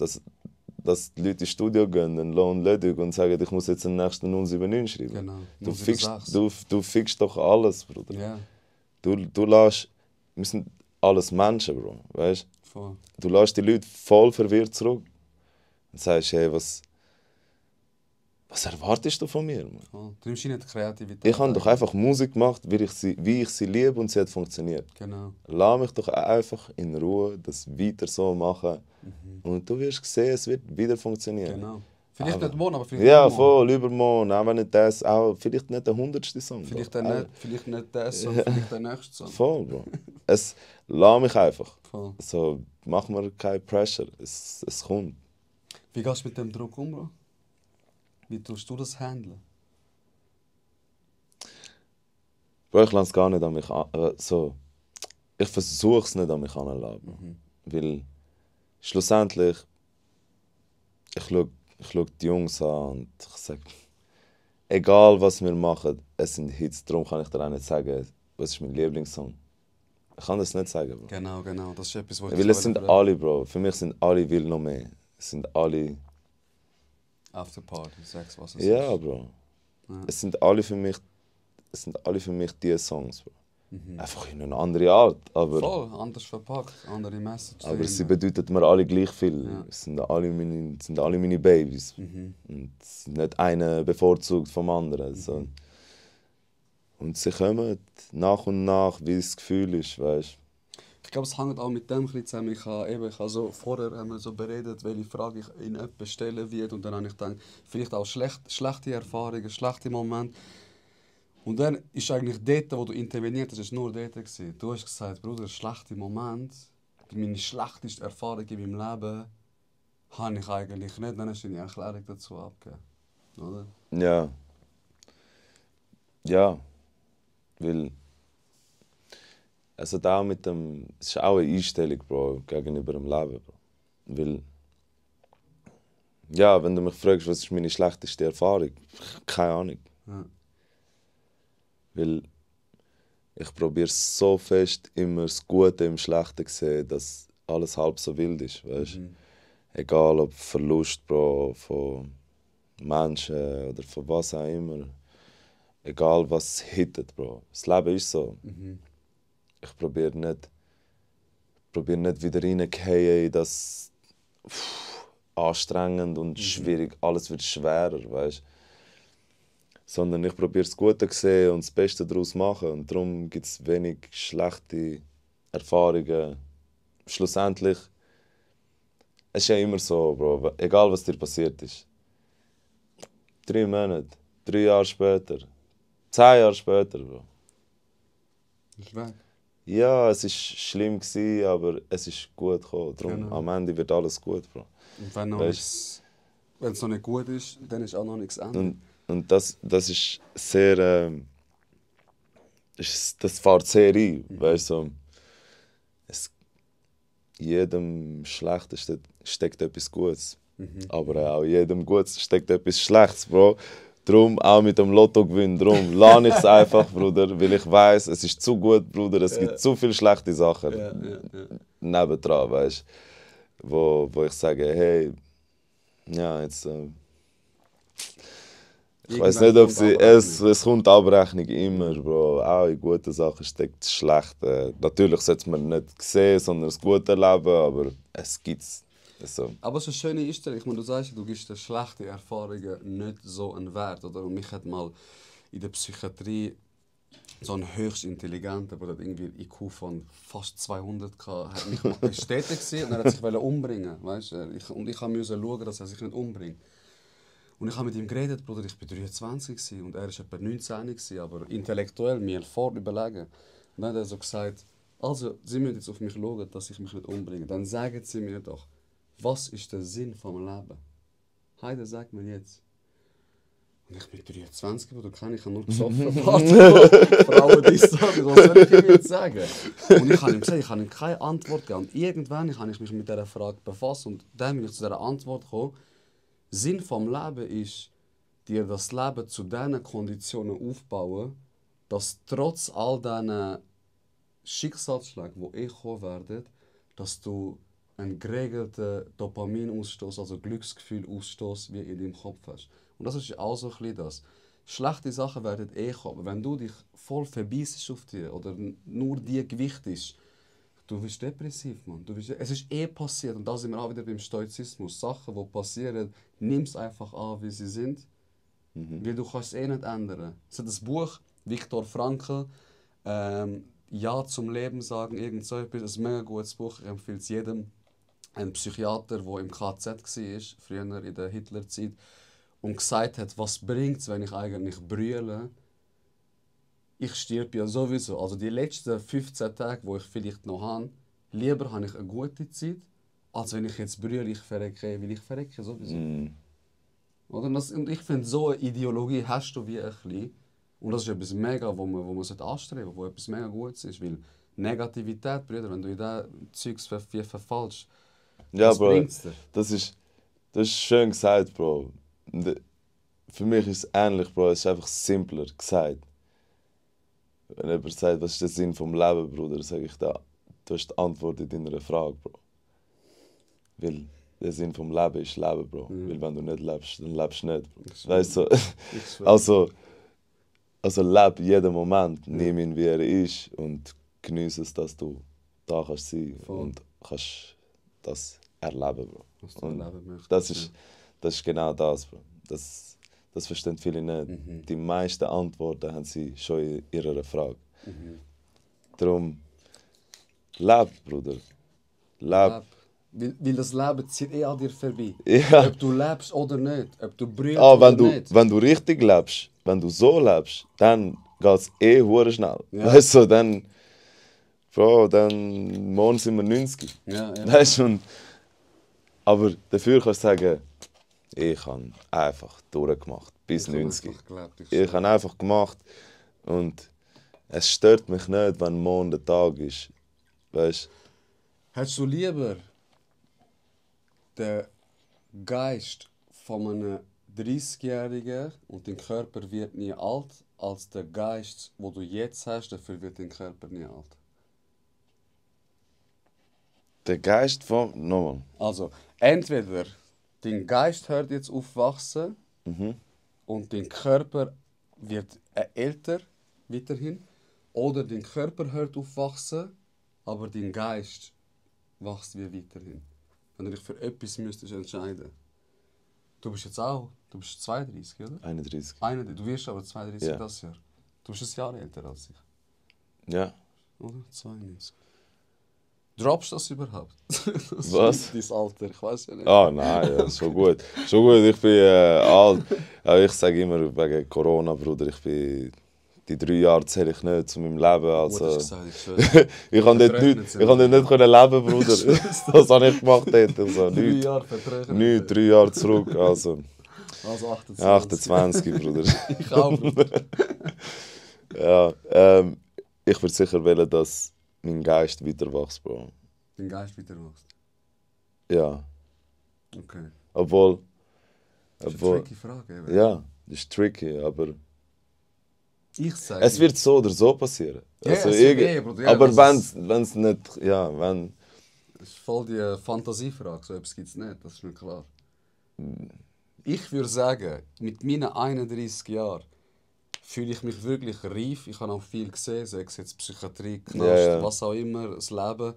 Dass die Leute ins Studio gehen, einen Lohn ledig und sagen, ich muss jetzt den nächsten 079 schreiben. Genau. Du 076. du fixst doch alles, Bruder. Ja, Du lässt, wir sind alles Menschen, Bro, weißt? voll. Du lässt die Leute voll verwirrt zurück und sagst, hey, was erwartest du von mir, Mann? voll. Du nimmst nicht Kreativität. Ich habe doch einfach Musik gemacht, wie ich sie liebe und sie hat funktioniert. Genau. Lass mich doch einfach in Ruhe das weiter so machen und du wirst sehen, es wird wieder funktionieren. Genau. Vielleicht Aber- nicht morgen, aber vielleicht Ja, übermorgen. voll, übermorgen, auch wenn nicht das, auch vielleicht nicht der 100. Song. Vielleicht, Bro. vielleicht nicht das, sondern vielleicht der nächste Song. Voll, Bro. Lass mich einfach. Voll. So, mach mir keine Pressure, es kommt. Wie gehst du mit dem Druck um, Bro? Wie tust du das handeln? Bro, ich lasse es gar nicht an mich an. So, ich versuche es nicht an mich anzulassen. Weil schlussendlich, ich schaue die Jungs an und ich sage, egal was wir machen, es sind Hits. Darum kann ich dir auch nicht sagen, was ist mein Lieblingssong. Ich kann das nicht sagen, Bro. Genau. Das ist etwas, was ich Weil es sind fragen. alle, Bro. Für mich sind alle will noch mehr. Es sind alle. Afterparty, Sex, was es Ja, ist. Bro. Ja. Es sind alle für mich die Songs, Bro. Einfach in einer anderen Art. Aber, Voll, anders verpackt, andere Message. aber sie dahinter. bedeuten mir alle gleich viel. Ja. Es sind alle meine Babys. Und es sind nicht einer bevorzugt vom anderen. So. Und sie kommen nach und nach, wie das Gefühl ist, weißt du. Ich glaube, es hängt auch mit dem ein bisschen zusammen. Ich habe so, vorher haben wir so beredet, welche Frage ich in jemanden stellen werde. Und dann habe ich gedacht, vielleicht auch schlechte Erfahrungen, schlechte Momente. Und dann ist eigentlich dort, wo du interveniert hast, ist nur dort gewesen. Du hast gesagt, Bruder, schlechte Momente, meine schlechteste Erfahrung in meinem Leben, habe ich eigentlich nicht. Dann hast du eine Erklärung dazu abgegeben. Oder? Ja. Ja. Weil. Also da mit dem. Es ist auch eine Einstellung, Bro, gegenüber dem Leben, Bro. Weil. Ja, wenn du mich fragst, was ist meine schlechteste Erfahrung? Keine Ahnung. Ja. Weil ich probiere so fest immer das Gute im Schlechten zu sehen, dass alles halb so wild ist, weißt? Egal ob Verlust, Bro, von Menschen oder von was auch immer. Egal was hittet, Bro. Das Leben ist so. Ich probiere nicht wieder reingehen in das anstrengend und schwierig. Alles wird schwerer, weißt? Sondern ich probiere das Gute zu sehen und das Beste daraus machen. Und darum gibt es wenig schlechte Erfahrungen. Schlussendlich, es ist ja immer so, Bro, egal was dir passiert ist. 3 Monate, 3 Jahre später, 10 Jahre später, Bro. Ist weg. Ja, es war schlimm, gewesen, aber es ist gut gekommen. Darum, Genau. am Ende wird alles gut, Bro. Und wenn Weißt- es noch nicht gut ist, dann ist auch noch nichts Ende. Und das ist sehr. Das fährt sehr ein. Weißt du, so, es, in jedem Schlechten steckt etwas Gutes. Aber auch in jedem Guten steckt etwas Schlechtes, Bro. Darum auch mit dem Lottogewinn. Darum lerne ich es einfach, Bruder, weil ich weiß, es ist zu gut, Bruder. Es gibt zu viele schlechte Sachen nebendran, weißt du. Wo ich sage, hey, ja, jetzt. Ich weiß nicht, ob es kommt Abrechnung immer, Bro. Auch in guten Sachen steckt das Schlechte. Natürlich sollte man nicht sehen, sondern das Gute erleben, aber es gibt es. Also. Aber das Schöne ist, ich meine, du sagst, du gibst den schlechten Erfahrungen nicht so einen Wert. Oder? Und mich hat mal in der Psychiatrie so ein höchst intelligenter, der irgendwie einen IQ von fast 200 hatte, hat mich mal bestätigt und er hat sich umbringen. Weißt? Und ich musste schauen, dass er sich nicht umbringt. Und ich habe mit ihm geredet, Bruder, ich war 23 und er war etwa 19, aber intellektuell mir voll überlegen. Und dann hat er so gesagt, also, Sie müssen jetzt auf mich schauen, dass ich mich nicht umbringe. Dann sagen Sie mir doch, was ist der Sinn vom Leben? Heide, sag mir jetzt. Und ich bin 23, Bruder, ich habe nur gesoffen. Frauen, die sagen, was soll ich ihm jetzt sagen? Und ich habe ihm gesagt, ich habe ihm keine Antwort gegeben. Und irgendwann habe ich mich mit dieser Frage befasst und dann bin ich zu dieser Antwort gekommen. Sinn vom Leben ist, dir das Leben zu diesen Konditionen aufbauen, dass trotz all diesen Schicksalsschlägen, die kommen werden, dass du einen geregelten Dopaminausstoß, also Glücksgefühlausstoß, wie in deinem Kopf hast. Und das ist auch so ein bisschen das. Schlechte Sachen werden kommen, aber wenn du dich voll verbissest auf dich oder nur die gewichtest, du wirst depressiv, Mann. Es ist passiert und da sind wir auch wieder beim Stoizismus. Sachen, die passieren, nimm es einfach an, wie sie sind, weil du kannst es nicht ändern. Es hat ein Buch, Viktor Frankl, Ja zum Leben sagen, irgend so etwas, ein mega gutes Buch, ich empfehle es jedem. Ein Psychiater, der im KZ war, früher in der Hitlerzeit, und gesagt hat, was bringt es, wenn ich eigentlich brülle? Ich sterbe ja sowieso. Also die letzten 15 Tage, die ich vielleicht noch habe, lieber habe ich eine gute Zeit, als wenn ich jetzt brülle, ich verrecke, weil ich verrecke sowieso. Oder? Und ich finde, so eine Ideologie hast du wie ein bisschen. Und das ist etwas mega, wo man anstreben sollte, wo etwas mega Gutes ist. Weil Negativität, Brüder, wenn du in diesem Zeugs verfallst, Ja, was Bro, bringt's dir? das ist schön gesagt, Bro. Und für mich ist es ähnlich, Bro. Es ist einfach simpler gesagt. Wenn jemand sagt, was ist der Sinn vom Leben, Bruder, sage ich da, du hast die Antwort in deiner Frage, Bro. Weil der Sinn vom Leben ist Leben, Bro. Weil wenn du nicht lebst, dann lebst du nicht, Bro. Weißt du? Also lebe jeden Moment, nimm ihn wie er ist und genieße es, dass du da kannst sein und kannst das erleben, Bro. Was du Und erleben möchtest. das ist genau das, Bro. Das verstehen viele nicht. Die meisten Antworten haben sie schon in ihrer Frage. Darum, leb, Bruder. Leb. Weil das Leben zieht an dir vorbei. Ja. Ob du lebst oder nicht, ob du brüllst Wenn oder nicht. wenn du richtig lebst, wenn du so lebst, dann geht es hure schnell. Ja. Weißt du, dann, Bro, dann morgen sind wir 90. Ja. Weißt du, aber dafür kannst du sagen, ich habe einfach durchgemacht, bis 90. Ich habe einfach gemacht und es stört mich nicht, wenn morgen der Tag ist. Weißt du? Hättest du lieber den Geist von einem 30-Jährigen und dein Körper wird nie alt, als der Geist, den du jetzt hast, dafür wird dein Körper nie alt? Der Geist von. Nochmal. Also, entweder dein Geist hört jetzt aufwachsen und dein Körper wird älter weiterhin, oder dein Körper hört aufwachsen, aber dein Geist wächst wie weiterhin. Wenn du dich für etwas müsstest entscheiden. Du bist jetzt auch, du bist 32, oder? 31. 31, du wirst aber 32 Ja. das Jahr. Du bist ein Jahr älter als ich, Ja. oder? 92. Droppst du das überhaupt? Was? Dein Alter, ich weiß ja nicht. Ah, nein, ja, schon gut. Schon gut, ich bin alt. Aber ich sage immer wegen Corona, Bruder, ich bin die 3 Jahre zähle ich nicht zu meinem Leben. Gut, Also, hast gesagt, ich schwöre. ich kann dort Vertrocknet nicht, sind ich kann dort nicht können leben, Bruder. Was habe ich gemacht dort? Also, 3 nichts. Jahre vertröchnet. Nicht, 3 Jahre zurück. Also, Also 28. 28, Bruder. Ich auch, Bruder. Ja, ich würde sicher wollen, dass mein Geist weiter wächst, Bro. Dein Geist wieder wächst. Ja, Okay. obwohl... Das ist eine tricky Frage. Eben. Ja, das ist tricky, aber Ich sage... es wird so oder so passieren. Ja, Also es wird irgend- Bruder. Ja, aber das wenn es nicht... Ja, wenn... Das ist voll die Fantasiefrage. So etwas gibt es nicht. Das ist mir klar. Ich würde sagen, mit meinen 31 Jahren fühle ich mich wirklich reif. Ich habe auch viel gesehen, sei es jetzt Psychiatrie, Knast, Ja. was auch immer, das Leben.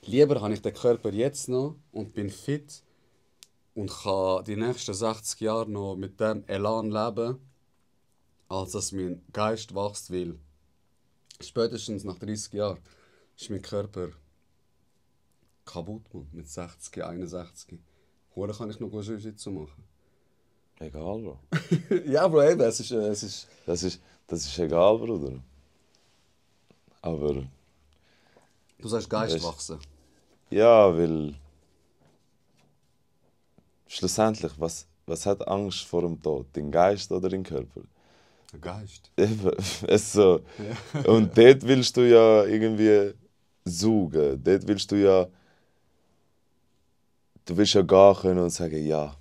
Lieber habe ich den Körper jetzt noch und bin fit und kann die nächsten 60 Jahre noch mit dem Elan leben, als dass mein Geist wächst, weil spätestens nach 30 Jahren ist mein Körper kaputt, Mann. Mit 60, 61. Hure kann ich noch gut Jiu-Jitsu machen. Egal, Bro. Ja, Bro, eben, es ist... Das ist egal, Bruder. Aber... Du sagst Geist Weißt- wachsen. Ja, weil... Schlussendlich, was hat Angst vor dem Tod? Den Geist oder den Körper? Ein Geist. Eben, es so. Und dort willst du ja irgendwie suchen. Dort willst du ja... Du willst ja gehen können und sagen, ja,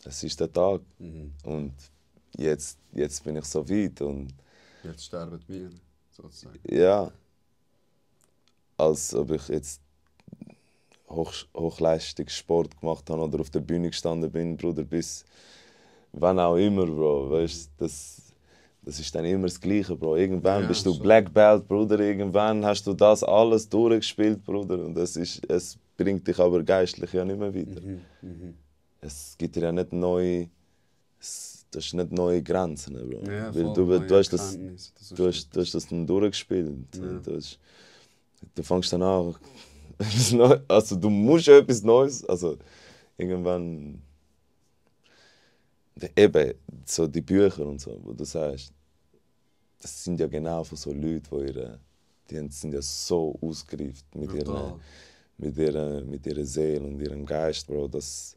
es ist der Tag. Mhm. Und jetzt bin ich so weit. Und Jetzt sterben wir, sozusagen. ja, als ob ich jetzt Hochleistungssport gemacht habe oder auf der Bühne gestanden bin, Bruder, bis wann auch immer, Bro. Weißt, das ist dann immer das Gleiche, Bro. Irgendwann Ja, bist du schon. Black Belt, Bruder. Irgendwann hast du das alles durchgespielt, Bruder. Und es bringt dich aber geistlich ja nicht mehr weiter. Es gibt dir ja nicht neue... Das ist nicht neue Grenzen, Bro. Ja, Weil voll, du hast das... Erkenntnisse, das ist Du hast das dann durchgespielt. Ja. Du fängst dann an. Also du musst ja etwas Neues. Also irgendwann. Eben, so die Bücher und so, wo du sagst, das sind ja genau von so Leuten, die sind ja so ausgereift brutal. mit ihrer Seele und ihrem Geist, Bro, dass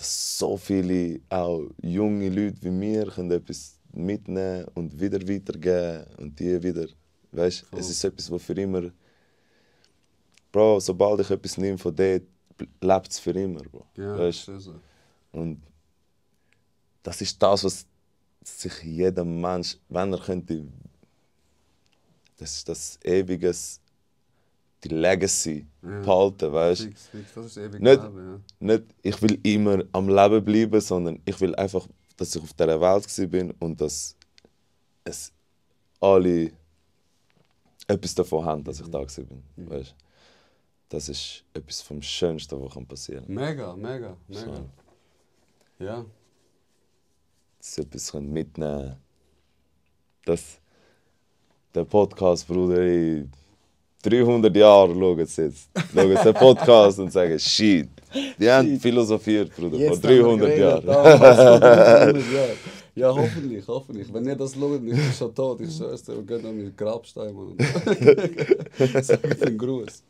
so viele, auch junge Leute wie mir, können etwas mitnehmen und wieder weitergeben und die wieder, weißt, Voll. es ist etwas, was für immer, Bro, sobald ich etwas nehme von dort, lebt es für immer, Bro, Ja, das weißt, ist so. und das ist das, was sich jeder Mensch, wenn er könnte, das ist das Ewiges, die Legacy Ja. behalten, weißt, Fix, das ist ewig Nicht- Leben, ja. nicht, ich will immer am Leben bleiben, sondern ich will einfach, dass ich auf dieser Welt bin und dass es alle etwas davon haben, dass ich da bin. Weißt? Das ist etwas vom Schönsten, was passieren kann. Mega. So. Ja. Dass sie etwas mitnehmen können. Dass der Podcast, Bruder, in 300 Jahren schauen sie jetzt. Schauen sie den Podcast und sagen, shit. Die haben philosophiert, Bruder, vor 300 Jahren. Ja, hoffentlich. Wenn ihr das schaut, ich bin schon tot. Ich schwör's dir, wir gehen an meinen Grabstein, Mann. Sag den Gruß.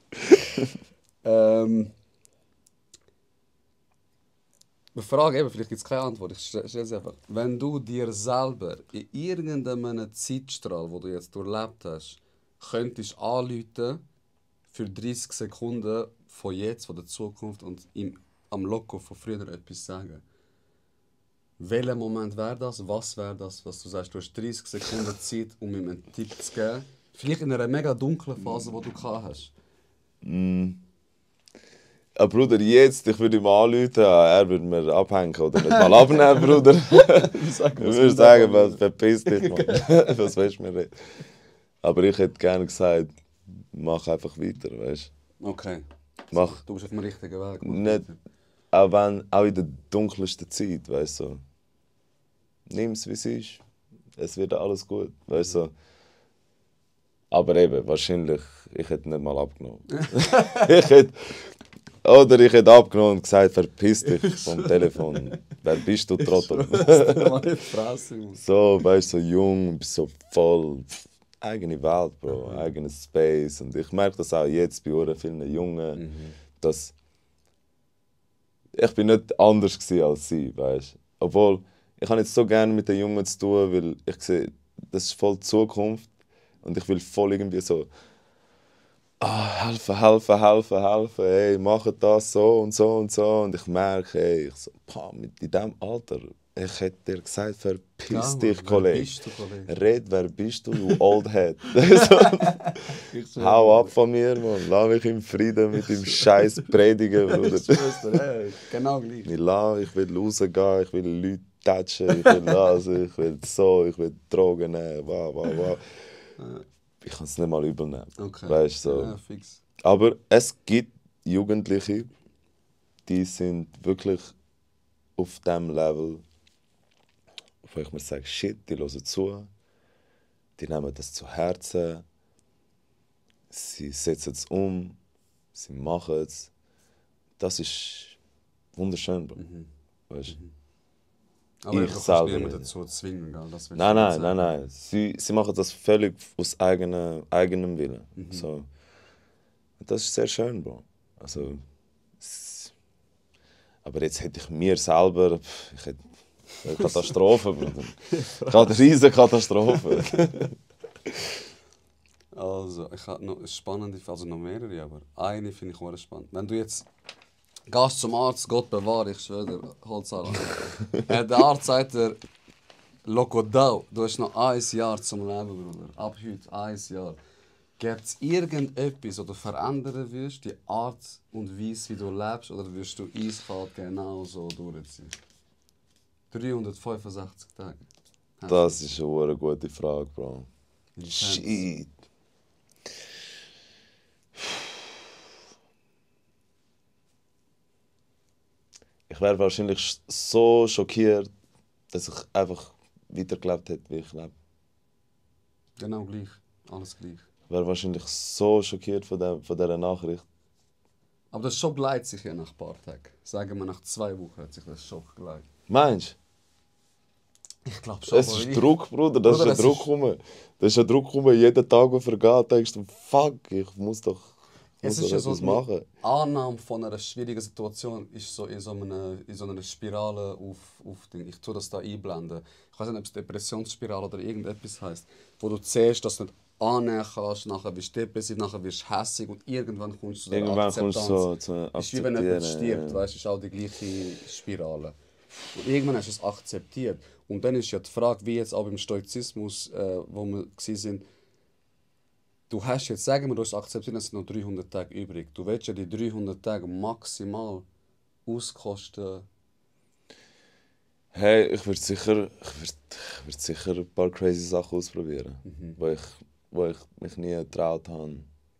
Die Frage, eben, vielleicht gibt es keine Antwort, ich stelle sie einfach. Wenn du dir selber in irgendeinem Zeitstrahl, wo du jetzt durchlebt hast, könntest anrufen für 30 Sekunden von jetzt, von der Zukunft und ihm am Loco von früher etwas sagen. Welcher Moment wäre das? Was wäre das? Was du sagst, du hast 30 Sekunden Zeit, um ihm einen Tipp zu geben. Vielleicht in einer mega dunklen Phase, die du gehabt hast. Ja, Bruder, jetzt, ich würde ihm anrufen, er würde mir abhängen oder nicht mal abnehmen, Bruder. Ich würde sagen, verpiss dich, Mann. Was willst du mir reden? Aber ich hätte gerne gesagt, mach einfach weiter, weißt Okay. Mach. Du bist auf dem richtigen Weg. Nicht, auch in der dunkelsten Zeit, weißt du. Nimm es, wie es ist. Es wird alles gut, weißt du. Aber eben, wahrscheinlich, ich hätte nicht mal abgenommen. Oder ich hätte abgenommen und gesagt, verpiss dich vom Telefon. Wer bist du, Trottel? Meine Fresse, Mann. So, weißt du, so jung, bist so voll eigene Welt, Bro, eigenes Space. Und ich merke das auch jetzt bei vielen Jungen, dass ich bin nicht anders gewesen als sie, weißt du. Obwohl, ich habe jetzt so gerne mit den Jungen zu tun, weil ich sehe, das ist voll die Zukunft. Und ich will voll irgendwie so helfen, hey, macht das so und so und so. Und ich merke, hey, ich so, in diesem Alter, ich hätte dir gesagt, verpiss dich, Kollege. Wer bist du, Kollege? Red, wer bist du Old Head? Hau ab von mir, Mann. Lass mich im Frieden mit dem Scheiß predigen, Bruder. Genau gleich. Ich will rausgehen, ich will Leute touchen, ich will das, ich will Drogen nehmen, wow. Ich kann es nicht mal übel nehmen. Okay. Weißt, so. Ja, fix. Aber es gibt Jugendliche, die sind wirklich auf dem Level, wo ich mir sage, shit, die hören zu, die nehmen das zu Herzen, sie setzen es um, sie machen es. Das ist wunderschön, Bro. Weißt? Aber Ich du kannst selber niemanden nicht. dazu zwingen, gell? Das will ich Nein. nicht sagen. Sie machen das völlig aus eigenem Willen. So. Und das ist sehr schön, Bro. Also, aber jetzt hätte ich mir selber... Ich hätte eine Katastrophe, Bruder. Ich hatte eine riesige Katastrophe. Also, ich habe noch eine spannende, also noch mehrere, aber eine finde ich auch spannend. Wenn du jetzt gehst zum Arzt, Gott bewahre, ich schwöre dir, hol's an. Der Arzt sagt dir, Loco Dau, du hast noch 1 Jahr zum Leben, Bruder. Ab heute 1 Jahr. Gibt es irgendetwas, das du verändern wirst, die Art und Weise, wie du lebst, oder wirst du eiskalt genau so durchziehen? 365 Tage. Das ist eine gute Frage, Bro. Intens. Shit. Ich wäre wahrscheinlich so schockiert, dass ich einfach weitergelebt hätte, wie ich lebe. Genau gleich. Alles gleich. Ich wäre wahrscheinlich so schockiert von dieser Nachricht. Aber der Schock leitet sich ja nach ein paar Tagen. Sagen wir, nach 2 Wochen hat sich der Schock geleitet. Meinst du? Ich glaube schon. Es ist Druck, Bruder. Das Bruder, ist ein Druck rum. Das ist ein Druck rum. Jeden Tag, der vergeht, denkst du, fuck, ich muss doch etwas machen. Die Annahme von einer schwierigen Situation ist so in so einer Spirale auf Ding. Ich tue das da einblenden. Ich weiß nicht, ob es Depressionsspirale oder irgendetwas heisst, wo du zuerst das nicht annehmen kannst, nachher wirst du depressiv, nachher wirst du hässig und irgendwann kommst du zu der Akzeptanz. Ist wie wenn jemand stirbt, weißt du, ist auch die gleiche Spirale. Und irgendwann hast du es akzeptiert. Und dann ist ja die Frage, wie jetzt auch beim Stoizismus, wo wir waren, du hast jetzt, sagen wir, du hast akzeptiert, es sind noch 300 Tage übrig. Du willst ja die 300 Tage maximal auskosten. Hey, ich würde sicher ein paar crazy Sachen ausprobieren, wo ich mich nie getraut habe.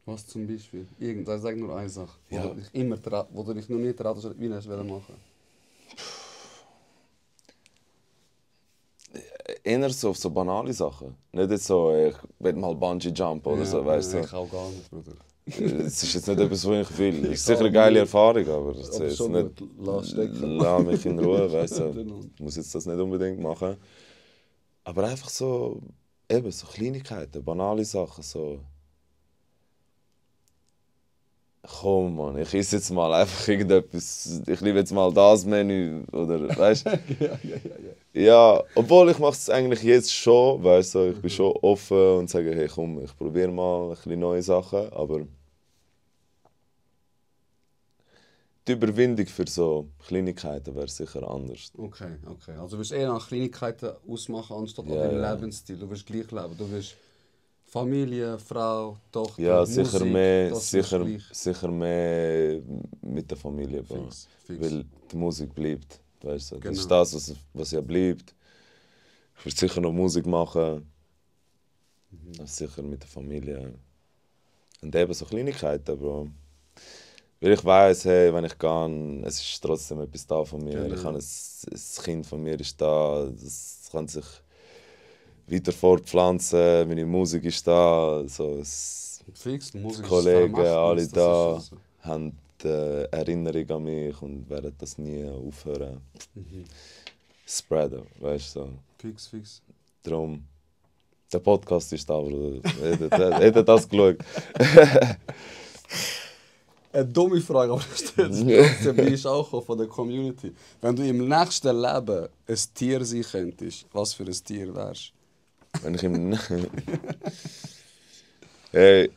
Was zum Beispiel? Sag nur eine Sache, Ja. wo du dich noch nie getraut hast, wie hast du machen. Eher so banale Sachen. Nicht jetzt so, ich will mal Bungee Jump oder so, weißt Ich du. auch gar nicht, Bruder. Es ist jetzt nicht etwas, was ich will. Es ist sicher eine geile Erfahrung, aber es Aber ist schon nicht. gut, lass stecken. Lass mich in Ruhe, weißt du. Genau. Ich muss jetzt das nicht unbedingt machen. Aber einfach so, eben so Kleinigkeiten, banale Sachen, so. Komm, Mann, ich esse jetzt mal einfach irgendetwas. Ich liebe jetzt mal das Menü, oder weißt du? Ja, obwohl ich mache es eigentlich jetzt schon, weißt du, ich bin schon offen und sage, hey komm, ich probiere mal ein bisschen neue Sachen, aber die Überwindung für so Kleinigkeiten wäre sicher anders. Okay. Also du wirst eher nach Kleinigkeiten ausmachen, anstatt Ja, an deinem ja. Lebensstil. Du wirst gleich leben. Du wirst Familie, Frau, Tochter, Ja, Musik, sicher mehr, das wirst du gleich. sicher mehr mit der Familie, Bro. Fix. Weil die Musik bleibt, weißt du. Das ist Genau. das, was ja bleibt. Ich würde sicher noch Musik machen. Das sicher mit der Familie. Und eben so Kleinigkeiten, Bro. Weil ich weiss, hey, wenn ich gehe, es ist trotzdem etwas da von mir. Genau. Ich habe ein Kind von mir ist da, das kann sich weiter fortpflanzen, meine Musik ist da. So, Fix, die Musik ist Kollegen, Vermächtnis, alle das ist da, also. haben Erinnerung an mich und werden das nie aufhören. Spreaden, weißt du. So. Fix. Darum, der Podcast ist da, Bruder. Hätte das geschaut. Eine dumme Frage, aber das ist auch von der Community. Wenn du im nächsten Leben ein Tier sein könntest, was für ein Tier wärst Wenn ich im... Hey,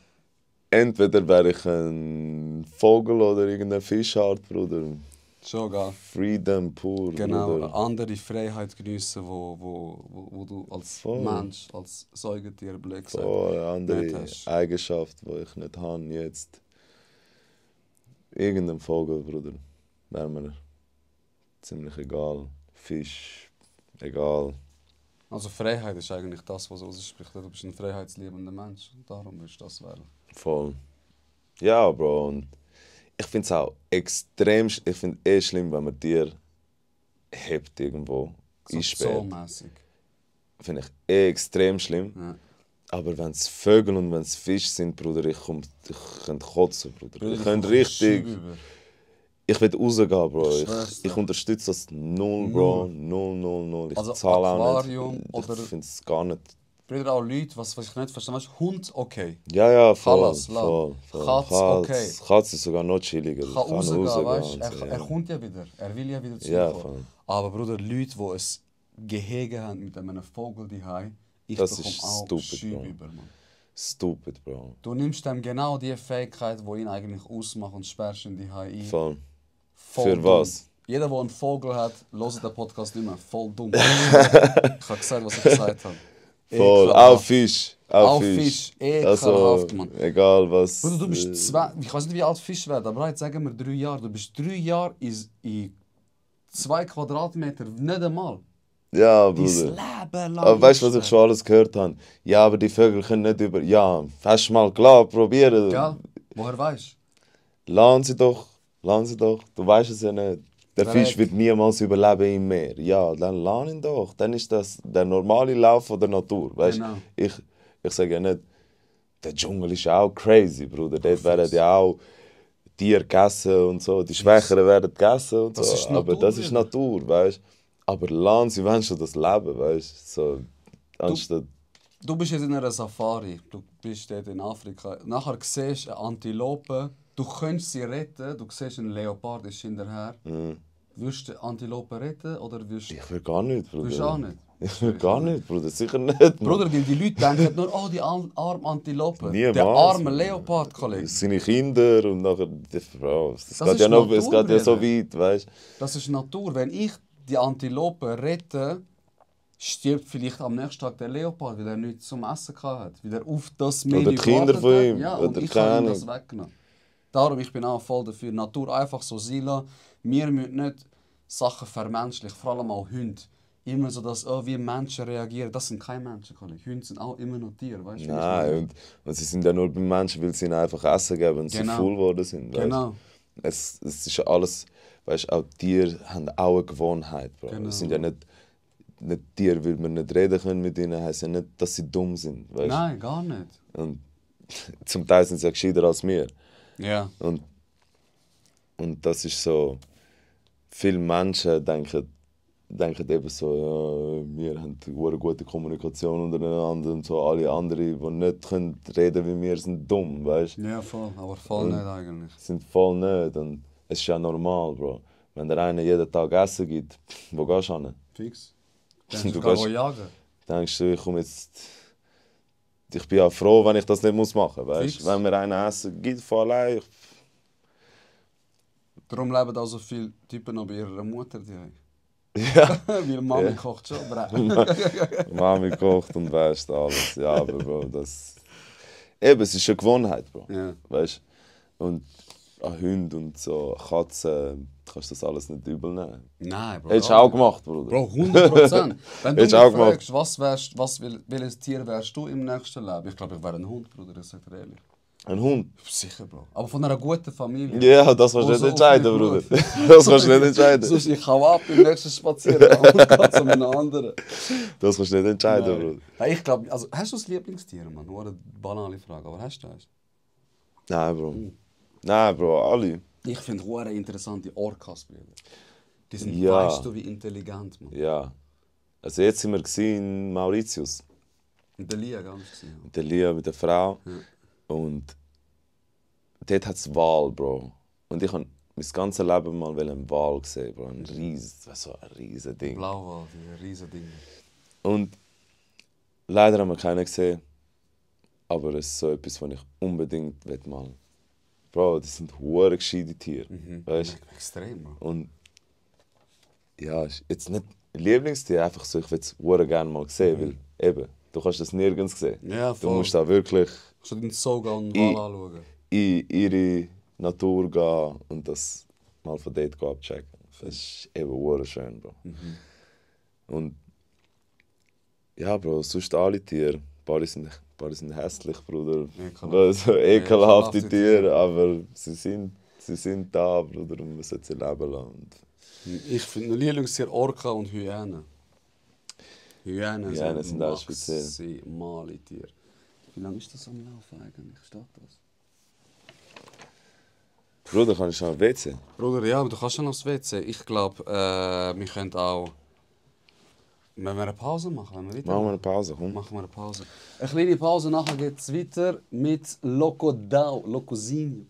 entweder wäre ich ein Vogel oder irgendeine Fischart, Bruder. du? Schon, gell? Freedom pur, Genau, eine Bruder. andere Freiheit geniessen, wo du als Voll. Mensch, als Säugetier, blöd gesagt, Voll eine andere nicht hast. Eigenschaft, die ich nicht habe jetzt. Irgendein Vogel, Bruder. Wäre mir ziemlich egal. Fisch, egal. Also Freiheit ist eigentlich das, was ausspricht. Du bist ein freiheitsliebender Mensch. Darum wirst du das wählen. Voll. Ja, Bro. Und ich finde es auch extrem. Ich finde schlimm, wenn man Tier hebt irgendwo So einsperrt. zoomässig. Finde ich extrem schlimm. Ja. Aber wenn es Vögel und wenn es Fische sind, Bruder, ich könnte kotzen, Bruder. Ich könnte richtig. Ich will rausgehen, Bro. schwör's dir. Ich unterstütze das null, Bro. Null. Ich Also zahle auch Aquarium nicht. oder- Ich finde es gar nicht. Brüder, auch Leute, was ich nicht verstehe, weißt, Hund, okay. Ja, voll. Alles, voll. Katz, okay. Katz ist sogar noch chilliger. Kann rausgehen, weißt und er, so, er kommt ja wieder. Er will ja wieder Ja, zurückkommen. voll. Aber Bruder, Leute, die ein Gehege haben mit einem Vogel daheim, ich Das bekomme ist auch stupid, Schübe Bro. über, Mann. Stupid, Bro. Du nimmst dem genau die Fähigkeit, die ihn eigentlich ausmacht und sperrst ihn daheim ein. Voll. Voll Für dumm. was? Jeder, der einen Vogel hat, hört den Podcast nicht mehr. Voll dumm. Ich habe gesagt, was ich gesagt habe. Voll. Ekelhaft. Auch Fisch. Auch Fisch. Ekelhaft, Also, Mann. egal was. Bruder, du bist ich weiß nicht, wie alt Fisch werden, aber jetzt sagen wir 3 Jahre. Du bist 3 Jahre in 2 Quadratmeter, nicht einmal. Ja, Dein Bruder. Leben lang. Aber weißt du, was ich schon alles gehört habe? Ja, aber die Vögel können nicht über. Ja, hast du mal klar, probieren. Gell? Woher weißt Lassen sie doch. Du weißt es ja nicht. Der Korrekt. Fisch wird niemals überleben im Meer. Ja, dann lass ihn doch. Dann ist das der normale Lauf der Natur. Weißt? Genau. Ich sage ja nicht, der Dschungel ist auch crazy, Bruder. Dort werden ja auch Tiere gegessen und so. Die Schwächeren werden gegessen und Das so. ist Aber Natur das ist wieder. Natur, weißt? Aber lassen sie schon das Leben, weißt? So, anstatt. Du bist jetzt in einer Safari. Du bist dort in Afrika. Nachher siehst du eine Antilope. Du könntest sie retten. Du siehst, ein Leopard ist hinterher. Würdest du die Antilope retten oder würdest du... Ich will gar nicht, Bruder. Willst du auch nicht? Ich will gar nicht, Bruder. Sicher nicht. Mann. Bruder, weil die Leute denken nur, oh, die arme Antilope. Niemals, Der arme Mann. Leopard, Kollege. Seine Kinder und nachher. Bro, es Das geht ist ja noch, Natur, es geht ja so Bruder. weit, weißt Das ist Natur. Wenn ich die Antilope rette, stirbt vielleicht am nächsten Tag der Leopard, weil er nichts zum Essen hatte. Weil er auf das Menü Oder die Kinder gewartet von hat. ihm. Ja, Oder und ich keine habe ihm Ahnung. das weggenommen. Darum, ich bin auch voll dafür. Natur einfach so sein lassen. Wir müssen nicht Sachen vermenschlichen, vor allem auch Hunde. Immer so, dass wie Menschen reagieren. Das sind keine Menschen, Kollege. Hunde sind auch immer noch Tiere, weißt du? wie ich meine? Nein, und sie sind ja nur bei Menschen, weil sie ihnen einfach Essen geben und Genau. sie voll geworden sind. Weißt? Genau. Es ist alles, weißt auch Tiere haben auch eine Gewohnheit, Bro. Genau. Es sind ja nicht Tiere, weil wir nicht reden können mit ihnen, heisst ja nicht, dass sie dumm sind. Weißt? Nein, gar nicht. Und zum Teil sind sie ja gescheiter als wir. Ja. Und das ist so, viele Menschen denken eben so, ja, wir haben eine gute Kommunikation untereinander und so, alle anderen, die nicht können reden wie wir, sind dumm, weißt du? Ja, voll. Aber voll nicht eigentlich. Sind voll nicht und es ist ja normal, Bro. Wenn der eine jeden Tag Essen gibt, wo gehst du hin? Fix. Du Dann sogar gehst- jagen. Denkst du, ich komme jetzt... Ich bin ja froh, wenn ich das nicht machen muss, weißt Fix. du? Wenn mir einer Essen gibt von allein, Darum leben auch so viele Typen noch bei ihrer Mutter daheim. ja. Weil Mami Ja. kocht schon, aber Mami kocht und weißt alles. Ja, aber Bro, das... Eben, es ist eine Gewohnheit, Bro. ja. Weißt du? Und an Hunde und so, Katzen, kannst du das alles nicht übel nehmen. Nein, Bro. Hättest du auch gemacht, Bruder. Bro, 100%. Wenn du Hättest mich du auch gemacht. fragst, welches Tier wärst du im nächsten Leben? Ich glaube, ich wäre ein Hund, Bruder, ich sage dir ehrlich. Ein Hund? Sicher, Bro. Aber von einer guten Familie. Ja, das kannst du Oh, nicht so entscheiden, viel Bruder. Blut. Das kannst du nicht entscheiden. Sonst ich hau ab im nächsten Spaziergang und gehe zu einem anderen. Das kannst du nicht entscheiden, Bruder. Nein, ich glaube, also hast du ein Lieblingstier, Mann? Nur eine banale Frage, aber hast du eins? Nein, Bro. Nein, Bro, alle. Ich finde hure interessante Orcas, Brüder. Die sind, Ja. weißt du, wie intelligent, man. Ja. Also jetzt sind wir in Mauritius. Und der Lia ganz gesehen. Mit der Lia, mit der Frau. Ja. Und dort hat es Wal, Bro. Und ich habe mein ganzes Leben mal einen Wal gesehen, Bro. Ein riesen Ding. Blauwal, die riesen Dinge. Und leider haben wir keinen gesehen. Aber es ist so etwas, was ich unbedingt mal. Bro, das sind hure gescheite Tiere. Weißt du? Extrem, man. Und ja, ist jetzt nicht Lieblingstier, einfach so, ich würde es hure gerne mal sehen, weil eben, du kannst das nirgends sehen. Ja, Du voll. musst da wirklich So den Soga und Wal anschauen. in ihre Natur gehen und das mal von dort abchecken. Das ist eben hure schön, Bro. Und ja, Bro, sonst alle Tiere, ein paar sind hässlich, Bruder. Ekelhaft. So ekelhafte Ekelhafte Tiere, Tiere. aber sie sind da, Bruder, und man sollte sie leben lassen. Ich finde Lieblingstier Orca und Hyänen. Hyänen sind auch speziell. maximale Tiere. Wie lange ist das am Laufen eigentlich? Steht das? Bruder, kann ich schon auf WC? Bruder, ja, aber du kannst schon aufs WC. Ich glaube, wir können auch... Wenn wir eine Pause machen, wenn wir weiter Machen wir eine Pause, komm. Machen wir eine Pause. Eine kleine Pause, nachher geht es weiter mit Loco Dao, Locosinho.